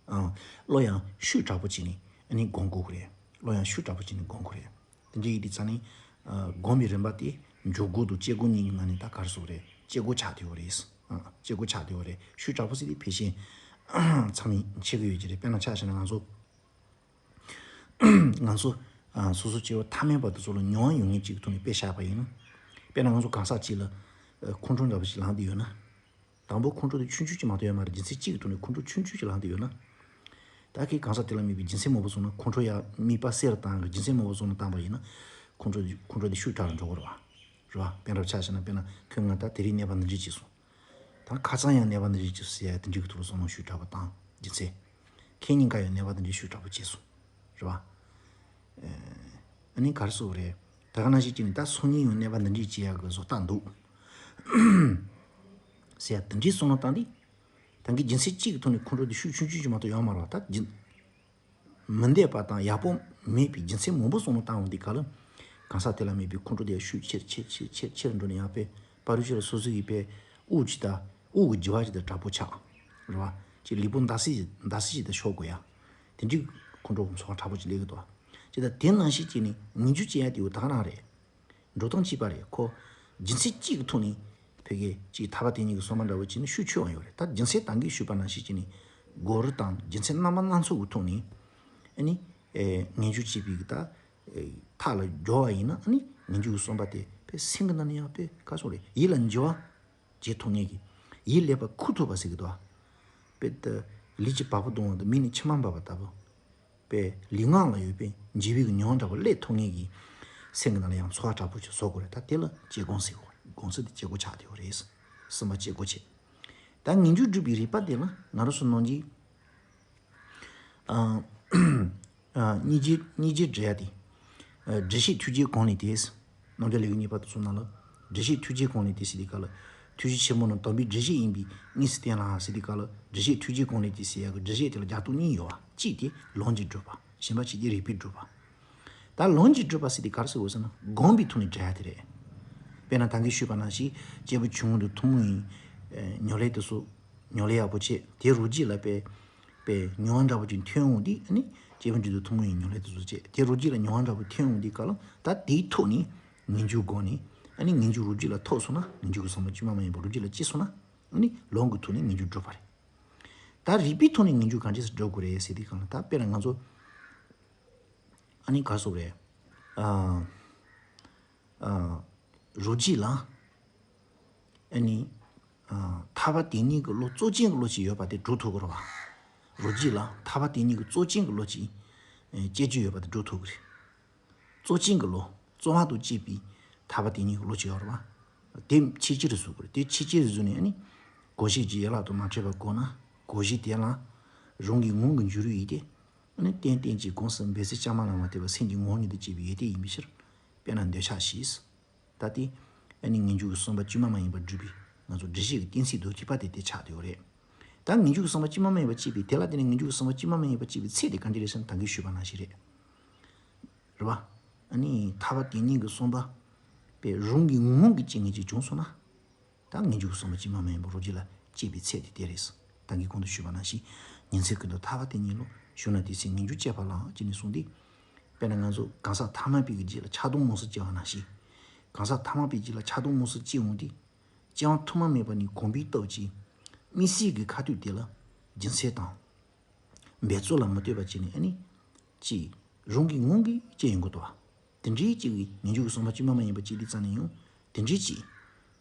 ཨང་། བློ་ཡང་ཤུགས་དྲག་པོ་བྱས་ནས་ཨ་ནི་སྒོམ་དགོས་ཀྱི་རེད། བློ་ཡང་ཤུགས་དྲག་པོ་བྱས་ནས་སྒོམ་དགོས་རེད། དེ་འདྲ་ཡིན་དུས་ཙང་ནི། ཨ། སྒོམ་པའི་རིམ་པ་དེ་འཇུག་སྒོ་དང་སྐྱེ་སྒོ་གཉིས་ཀྱི་ནང་ནས་ད་ག་རེ་ཟེར་དགོས་རེད། སྐྱེ་སྒོ་ཆགས་བསྡད་ཡོད་རེད། ཨ། སྐྱེ་སྒོ་ཆགས་བསྡད་ཡོད་རེད། ཤུགས་དྲག་པོ་ཟེར་དུས་ཕལ་ཆེར་ཚང་མས་ཤེས་ཀྱི་ཡོད་ཀྱི་རེད། དཔེར་ན་ཆ་བཞག་ན་ང་ཚོ། ང་ཚོ། ཨ། སོ་སོ་སྐྱེ་བོ་ཐ་མལ་པ་དེ་ཚོ་ལ་མྱོང་བ་ཡོད་མཁན་གཅིག་གི་ཐོག་ནས་དཔེ་བཞག་པ་ཡིན་ན། དཔེར་ན་ང་ཚོ་གང་ཟག་གཅིག་ལ། ཨ། ཁོང་ཁྲོ་འདྲ་པོ་ཞིག་ལངས་བསྡད་ཡོད་ན། དང་པོ་ཁོང་ཁྲོ་དེ་ཆུང་ཆུང་ཅིག་མ་གཏོགས་ཡོད་མ་རེད། རྒྱུ་མཚན་གཅིག་གི་ཐོག་ནས་ཁོང་ཁྲོ་ཆུང་ཆུང་ཅིག་ལངས་བསྡད་ཡོད་ན། ད་ཁོས་གང་ཟག་དེ་ལ་དམིགས་པའི་རྒྱུ་མཚན་མང་པོ་བཟུང་ན། ཁོང་ཁྲོ་ཡ་དམིགས་པ་གསལ་རུ་བཏང་གི་རྒྱུ་མཚན་མང་པོ་བཟུང་ནས་བཏང་པ་ཡིན་ན། ཁོང་ཁྲོ་དེ་ཁོང་ཁྲོ་དེ་ཤུགས་དྲག་རུ་འགྲོ་གི་རེད་བ། རེད་བ། དཔེར་ན་ཆ་བཞག་ན། དཔེར་ན་ཁོས་ང་ད་དེ་རིང་གནས་པ་འདི་འདྲ་བྱས་སོང་། ད་ཁ་སང་ཡང་གནས་པ་འདི་འདྲ་བྱས་སོང་ཟེར་ཡ་དེ་འདྲ་གི་ཐོག་ལ་བསམ་བློ་ཤུགས་དྲག་པོ་བཏང་། རྒྱུ་མཚན། ཁེ་ཉིན་ཀ་ཡང་གནས་པ་འདི་འདྲ་ཤུགས་དྲག་པོ་བྱས་སོང་། རེད་བ། ཨ་ནི་ག་རེ་ཟེར་དགོས་རེད། ད་ག་ནང་བཞིན་བྱས་ནས་ད་སང་ཉིན་ཡང་གནས་པ་འདི་འདྲ་བྱེད་ཡག་གི་བཟོ་ལྟ་འདུག་ཟེར་ཡ་དེ་འདྲའི་བསམ་བློ་བཏང་དུས། ད་གིན་རྒྱུ་མཚན་གཅིག་གི་ཐོག་ནས་ཁོང་ཁྲོ་དེ་ཤུགས་ཆུང་ཆུང་ཅིག་མ་གཏོགས་ཡོད་མ་རེད་བ། ད་རྒྱུ་མི་འདོད་པ་དང་ཡག་པོ་མེད་པའི་རྒྱུ་མཚན་མང་པོ་བསམ་བློ་བཏང་འོང་དུས་སྐབས་ལ། གང་ཟག་དེ་ལ་དམིགས་པའི་ཁོང་ཁྲོ་དེ་ཤུགས་ཆེར་ཆེར་ཆེར་ཆེར་ཆེར་འགྲོ་ནས་ཡང་དཔེ་ཕ་རུ་ཤི་ལ་སོ་སོ་ཡི་དཔེ་དབུགས་ཅིག་དང་དབུགས་ཀྱི་རྒྱུ་བ་ཅིག་དང་དྲག་པོ་ཆགས། རེད་བ། ཅིག་ལུས་པོ་འདར་སིག་འདར་སིག་ཅིག་དང་ཤོར་དགོས་ཡ། དེ་འདྲའི་ཁོང་ཁྲོ་ཚོར་བ་དྲག་པོ་ཅིག་སླེབས་ཀྱི་འདུག་ཅིག་ད་དེ་ནང་བཞིན་བྱས་ནས་ངེས་འབྱུང་སྐྱེ་ཡ་དེ་འོ་ད་ག་རང་རེད། འགྲོ་སྟངས་གཅིག་པ་རེད། ཁོ་རྒྱུ་མཚན་གཅིག་གི་ཐོག་ནས་ཕ་གི་ཅིག་ཐར་པ་དེ་ཉིད་ཀྱི་གསུངས་པ་འདྲ་བོ་བྱས་ནས་ཤུགས་ཆེ་བ་ཡོད་རེད། ད་རྒྱུ་མཚན་ད་གིན་ཞུས་པ་ནང་བཞིན་བྱས་ནས་སྒོམ་རིམ་དང་རྒྱུ་མཚན་རྣམ་པ་སྣ་ཚོགས་ཀྱི་ཐོག་ནས་ཨ་ནི་ཨེ་ངེས་འབྱུང་སྐྱེས་པའི་གི་ད་ཨེ་ཐག་ལ་སྦྱོར་བ་ཡིན་ན། ཨ་ནི་ངེས་འབྱུང་གི་གསུམ་པ་དེ་ཕའི་སེམས་ཀྱི་ནང་ནས་ཡང་དཔེ་ག་སོང་རེད། ཡིད་ལ་འཇུག་པ་བྱེད་ཐུབ་མཁན་གྱི། ཡིད་ལེགས་པར་འཁུར་ཐུབ་པ་ཟེར་གི་འདུག་བ། དཔེ་ད་ལུས་ཀྱི་བ་སྤུ་ལྡང་བ་དང་མིག་ནས་མཆི་མ་འབབ་པ་ལྟ་བུ། པའི་ལུས་ངག་ལ་ཡོད་པའི་འཇིགས་པའི་གི་མྱོང་འདྲ་པོ་སླེབས་ཐུབ་མཁན་གྱི་སེམས་ཀྱི་ནང་ལ་ཡང་ཚོར་བ་དྲག་པོ་ཅིག་བཟོ་དགོས་རེད། ད་དེ་ལ་སྐྱེ་སྒོ་ཟེར་གོ། སྒོམ་ཚུལ་དེ་སྐྱེ་སྒོ་ཆགས་བསྡད་ཡོད་རེད། གསུམ་པ་སྐྱེ་སྒོ་བྱེད། ད་ངེས་འབྱུང་སྒྲུབ་པའི་རིམ་པ་དེ་ལ་ང་རང་ཚོ་ནང་གི། ཨ། ཨ། སྙིང་རྗེ་སྙིང་རྗེ་འདྲེ་ཡ་དེ། ཨ། འདྲེ་ཤེས་ཐུགས་རྗེ་གང་ལས་ཏེ། རྣམ་འགྲེལ་ལེའུ་གཉིས་པ་དེ་ཚོ་ནང་ལ། འདྲེ་ཤེས་ཐུགས་རྗེ་གང་ལས་ཏེ་ཟེར་དུས་སྐབས་ལ། ཐུགས་རྗེ་ཆེན་པོ་ནི་དམ་པའི་འདྲེ་ཤེས་ཡིན་པས་གཉིས་སུ་བསྟན་ལ་ཟེར་དུས་སྐབས་ལ། འདྲེ་ཤེས་ཐུགས་རྗེ་གང་ལས་ཏེ་ཟེར་ཡག་གི་འདྲེ་ཤེས་དེ་ལ་རྒྱབ་རྟེན་གཉིས་ཡོད་པ། གཅིག་དེ་ལམ་གྱི་སྒྲུབ་པ། གཞན་པ་གཅིག་དེ་རིགས་པས་སྒྲུབ་པ། ད་ལམ་གྱི་སྒྲུབ་པ་ཟེར་དུས་ག་རེ་ཟེར་དགོས་ཟེར་ན། སྒོམ་པའི་ཐོག་ནས་འདྲེ་ཡ་དེ་རེད། དཔེར་ན་ད་གིན་ཞུས་པ་ནང་བཞིན་སྐྱེས་བུ་ཆུང་ངུ་དང་ཐུན་མོང་བའི་ཨེ་ཉམས་ལེན་དེ་ཚོ་ཉམས་ལེན་ཡག་པོ་བྱེད། དེའི་རོ་རྒྱུས་ལ་དཔེ་པའི་མྱོང་བ་འདྲ་པོ་ཅིག་ཐོན་འོང་དུས། ཨ་ནི་སྐྱེས་བུ་འབྲིང་དང་ཐུན་མོང་བའི་ཉམས་ལེན་དེ་ཚོ་བྱེད། དེ་རོ་རྒྱུས་ལ་མྱོང་བ་འདྲ་པོ་ཐོན་འོང་དུས་སྐབས་ལ། ད་དེའི་ཐོག་ནས་ངེས་འབྱུང་སྒོམ་ནས། ཨ་ནི་ངེས་འབྱུང་རོ་རྒྱུས་ལ་ཐོབ་སོང་ན། ངེས་འབྱུང་གི་བསམ་པ་བཅོས་མ་མ་ཡིན་པ་རོ་རྒྱུས་ལ་སྐྱེས་སོང་ན། ཨ་ནི་ལམ་གྱི་ཐོག་ནས་ངེས་འབྱུང་སྒྲུབ་པ་རེད། ད་རིགས་པའི་ཐོག་ནས་ངེས་འབྱུང་གང་འདྲ་སེ་སྒྲུབ་དགོས་རེད་ཟེར་དུས་སྒང་ལ། ད་དཔེར་ན་ང་ཚོ་ཨ་ནི་ག་རེ་ཟེར་དགོས་རེད། ཨ། ཨ། རོ་རྒྱུས་ལ། ཨ་ནི། ཨ། ཐར་པ་དེ་ཉིད་ཀྱི་བློ། རྩོད་ཅན་གྱི་བློ་ཅིག་ཡོད་པ་དེ་སྒྲུབ་ཐུབ་དགོས་རེད་བ། རོ་རྒྱུས་ལ་ཐར་པ་དེ་ཉིད་ཀྱི་རྩོད་ཅན་གྱི་བློ་ཅིག་ཨེ། སྐྱེ་རྒྱུ་ཡོད་པ་དེ་སྒྲུབ་ཐུབ་ཀྱི་རེད། རྩོད་ཅན་གྱི་བློ། རྩོད་པ་དང་བཅས་པའི་ཐར་པ་དེ་ཉིད་ཀྱི་བློ་ཅིག་ཡོད་རེད་བ། དེ་ཆེད་ཅིག་རེད་བཟོ་དགོས་རེད། དེ་ཆེད་ཅིག་རེད་བཟོས་ནས། ཨ་ནི་གོ་ཤེས་ཀྱི་ཡན་ལག་ཏུ་མ་ཕྲད་པར་གོ་ན། གོ་ཤེས་དེ་ལ་རང་གི་ངང་གིས་འཇུག་རུས་ཡིན་ཏེ། ཨ་ནི་རྟེན་རྟེན་ཅིང་གོང་གསལ་འབད་ཚད་བཅའ་མ་ལ་མ་ལྟོས་པར་སེམས་ཀྱི་ངང་ཉིད་དུ་སྐྱེས་པའི་ཡོན་ཏན་ཡིན་པའི་ཕྱིར། དཔེར་ན་འདོད་ཆགས་ཞེས། ད་དེ་ཨ་ནི་ངེས་འབྱུང་གི་བསམ་པ་བཅོས་མ་མ་ཡིན་པར་སྒྲུབ་པའི་ང་ཚོ་འདྲེ་ཤེས་ཀྱི་གཏན་ཚིགས་དང་གཅིག་པ་དེ་དེ་ཆགས་བསྡད་ཡོད་རེད། ད་ངེས་འབྱུང་གི་བསམ་པ་བཅོས་མ་མ་ཡིན་པར་སྐྱེས་པའི། དེ་ལ་བརྟེན་ནས་ངེས་འབྱུང་གི་བསམ་པ་བཅོས་མ་མ་ཡིན་པར་སྐྱེས་པའི་ཚད་དེ་ག་འདྲ་རེད་ཟེར་ན། ད་གིན་ཞུས་པ་ནང་བཞིན་རེད། རེད་བ། ཨ་ནི་ཐར་པ་དེ་ཉིད་ཀྱི་བསམ་པ་པའི་རང་གི་ངང་གིས་སྐྱེ་མཁན་ཅིག་བྱུང་སོང་ན། ད་ངེས་འབྱུང་གི་བསམ་པ་བཅོས་མ་མ་ཡིན་པར་རོ་རྒྱུས་ལ་སྐྱེས་པའི་ཚད་དེ་དེ་རེད། ད་གིན་གོང་དུ་ཞུས་པ་ནང་བཞིན། ཉིན་མཚན་ཀུན་ཏུ་ཐར་པ་དེ་ཉིད་བློར་ཞུགས་ན། དེ་ཚེ་ངེས་འབྱུང་སྐྱེས་པ་ལགས། ཅེས་ནས་གསུངས་ཏེ། དཔེར་ན་ང་ཚོ་གང་ཟག་ཐ་མལ་པའི་གི་རྒྱུད་ལ་ཆགས་སྡང་རྨོངས་གསུམ་སྐྱེ་བ་ནང་བཞིན། གང་ཟག་ཐ་མལ་པའི་རྒྱུད་ལ་ཆགས་སྡང་རྨོངས་གསུམ་སྐྱེ་འོང་དུས། སྐྱེ་བ་ཐོག་མ་མེད་པ་ནས་གོམས་པའི་སྟོབས་ཀྱིས་དམིགས་བསལ་གྱི་ཁ་ཐུག་དེ་ལ་རྒྱུ་མཚན་དང་འབད་རྩོལ་ལ་མི་ལྟོས་པ་བྱས་ནས། ཨ་ནི་ཅིག་རང་གི་ངང་གིས་སྐྱེ་ཡོང་གི་འདུག་བ། དེ་འདྲའི་ཅིག་གི་ངེས་འབྱུང་གི་བསམ་པ་བཅོས་མ་མ་ཡིན་པ་ཅིག་དེ་རྩ་ནས་ཡང་དེ་འདྲའི་ཅིག་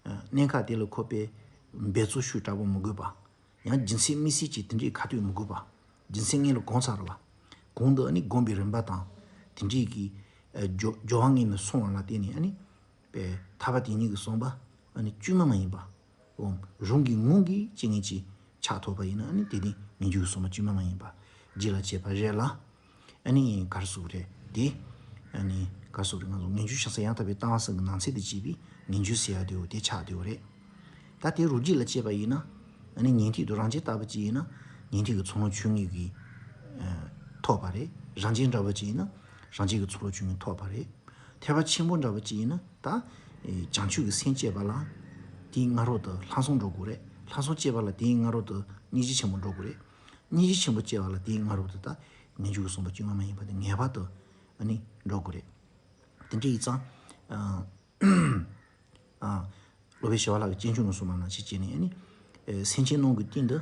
གནད་འགག་དེ་ལ་ཁོ་པས་འབད་རྩོལ་ཤུགས་དྲག་པོ་མི་དགོས་པ། ཡང་རྒྱུ་མཚན་དམིགས་བསལ་གྱི་དེ་འདྲའི་ཁ་གཏད་མི་དགོས་པ། རྒྱུ་མཚན་སྔོན་ལ་གོང་ཚར་བ། གོང་དུ་ཨ་ནི་བསྒོམས་པའི་རིམ་པ་དང་། དེ་འདྲའི་གི་སྦྱོར་སྦྱོར་བ་ངོས་ནས་སོང་བ་ལ་བརྟེན་ནས་ཨ་ནི། པའི་ཐར་པ་དེ་ཉིད་ཀྱི་གསུངས་པ་ཨ་ནི་བཅོས་མ་མ་ཡིན་པ། འོ། རང་གི་ངོས་ཀྱི་སྤྱི་ངན་གྱི་ཆགས་ཐུབ་པ་ཡིན་ན་ཨ་ནི་དེ་དེ་ངེས་འབྱུང་གི་གསུངས་པ་བཅོས་མ་མ་ཡིན་པ། རྒྱུད་ལ་བྱེད་པ་རེད་ལ། ཨ་ནི་ག་རེ་ཟེར་དགོས་རེད་དེ། ཨ་ནི་ག་རེ་ཟེར་དགོས་རེད། ང་ཚོ་ངེས་འབྱུང་བྱང་སེམས་ཡང་དག་པའི་ལྟ་བ་ཟེར་གྱི་ནང་ཚན་དེ་བྱས་པའི་ངེས་འབྱུང་ཟེར་ཡ་དེའོ་དེ་ཆགས་དེའོ་རེད། ད་དེ་རང་རྒྱུད་ལ་སྐྱེས་པ་ཡིན་ན། ཨ་ནི་ཉན་ཐོས་དང་རང་རྒྱུད་ལྟ་བུ་ཅིག་ཡིན་ན། ཉན་ཐོས་ཀྱི་ཚོགས་ལ་ཆོས་ཉིད་ཀྱིས་ཨ་ཐོབ་པ་རེད། རང་རྒྱུད་འདྲ་བོ་ཅིག་ཡིན་ན། རང་རྒྱུད་ཀྱི་ཚོགས་ལ་ཆོས་ཉིད་ཐོབ་པ་རེད། ཐེག་པ་ཆེན་པོ་འདྲ་བོ་ཅིག་ཡིན་ན་ད། ཨེ་བྱང་ཆུབ་ཀྱི་སེམས་སྐྱེས་པ་ལ། དེའི་སྔ་རོལ་དུ་ལྷག་བསམ་འགྲོ་དགོས་རེད། ལྷག་བསམ་སྐྱེས་པ་ལ་དེའི་སྔ་རོལ་དུ་སྙིང་རྗེ་ཆེན་པོ་འགྲོ་དགོས་རེད། སྙིང་རྗེ་ཆེན་པོ་སྐྱེས་པ་ལ་དེའི་སྔ་རོལ་དུ་ད། ངེས་འབྱུང་གི་གསུངས་པ་བཅོས་མ་མ་ཡིན་པ་དེ་ངེས་པར་དུ་ཨ་ནི་འགྲོ་དགོས་རེད། དེ་འདྲ་ཡིན་ཙང་། ཨ། ཨ། སློབ་དཔོན་ཞི་བ་ལྷ་གིས་སྤྱན་ཆུང་ནས་གསུངས་པ་ནང་བཞིན་བྱས་ནས་ཨ་ནི། ཨེ་སེམས་ཅན་རྣམས་ཀྱི་སྟེང་དུ།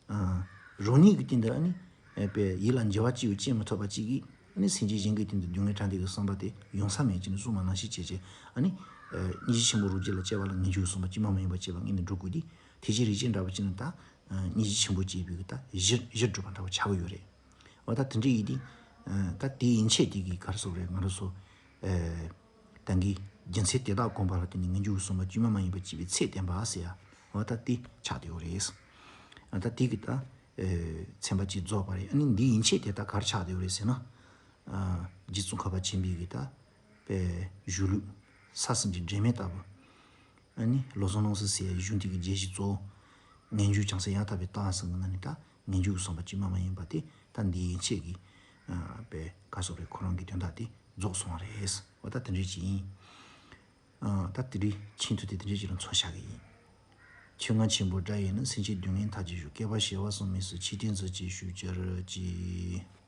ཨ། རང་ཉིད་ཀྱི་སྟེང་དུ་ཨ་ནི། ཨེ་པའི་ཡིད་ལ་འགྱུར་བ་སྐྱེ་བའི་རྐྱེན་མི་ཐོབ་པ་ཅིག་གིས་ཨ་ནི་སེམས་ཅན་གཞན་གྱི་སྟེང་དུ་སྡུག་བསྔལ་དྲག་འདི་གི་བསམ་པ་དེ་ཡོང་ས་མེད་ཅེས་ནས་གསུངས་པ་ནང་བཞིན་བྱས་བྱས་ཨ་ནི། ཨེ་སྙིང་རྗེ་ཆེན་པོ་རང་རྒྱུད་ལ་སྐྱེ་བ་ལ་ངེས་འབྱུང་གསུངས་པ་བཅོས་མ་མ་ཡིན་པ་བྱས་པ་ངེས་ནས་འགྲོ་དགོས་ཏེ། དེ་བཞིན་རིགས་ཅན་འདྲ་བོ་ཅིག་ནི་ད། ཨ་སྙིང་རྗེ་ཆེན་པོ་སྐྱེས་པའི་གི་ད་གཞིར་གཞིར་གྲུབ་པ་འདྲ་བོ་ཆགས་ཀྱི་ཡོད་རེད། འོ་ད་དེ་འདྲ་ཡིན་དུས། ཨ་ད་དེ་ཡན་ཆད་དེ་གི་ག་རེ་ཟེར་དགོས་རེད། ང་རང་ཚོ། ཨ། ད་གིན་རྒྱུ་མཚན་དེ་དག་བསྒོམས་པ་ལ་བརྟེན་ནས་ངེས་འབྱུང་གི་གསུངས་པ་བཅོས་མ་མ་ཡིན་པ་སྐྱེས་པའི་ཚད་བསྟན་པ་ཟེར་ཡ། འོ་ད་དེ་ཆགས་བསྡད་ཡོད་རེད། ཨ་ད་དེ་གི་ད། ཨ་ཚན་པ་གཅིག་རྫོགས་པ་རེད། ཨ་ནི་འདི་ཡན་ཆད་དེ་དག་ག་རེ་ཆགས་བསྡད་ཡོད་རེད་ཟེར་ན། ཨ་རྗེ་ཙོང་ཁ་པ་ཆེན་པོའི་གི་ད། པའི་གཞུང་ལུགས། ས་གསུམ་གྱི་འབྲལ་མེད་ལྟ་བུ། ཨ་ནི་བློ་བཟང་ནང་བསམ་ཟེར་ཡ་གཞུང་དེ་གི་རྒྱན་གཞི་གཙོ་བོ། ངེས་འབྱུང་བྱང་སེམས་ཡང་དག་པའི་ལྟ་བ་ཟེར་གྱི་ནང་ནས་ད་ངེས་འབྱུང་གི་གསུངས་པ་བཅོས་མ་མ་ཡིན་པ་དེ་ད་འདི་ཡན་ཆད་ཀྱི། ཨ་པའི་ག་རེ་ཟེར་དགོས་རེད། ཁོ་རང་གི་དོན་དག་དེ་རྫོགས་སོང་བ་རེད། འོ་ད་དེ་འདྲ་ཅིག་ཡིན། ཨ་ད་དེ་རིང་ཆེད་དུ་དེ་དེ་འདྲ་ཅིག་ལ་མཚམས་བཞག་གི་ཡིན། ཆོས་རྔ་ཆེན་པོའི་སྒྲ་ཡིས་ནི། སེམས་ཅན་སྡུག་བསྔལ་མཐའ་ཅན་ཞུ། བསྐལ་པ་བྱེ་བ་གསུམ་མི་སྲིད། ཆོས་ཐོས་མཛོད་ཅིག་ཞུ་གྱུར་ཅིག།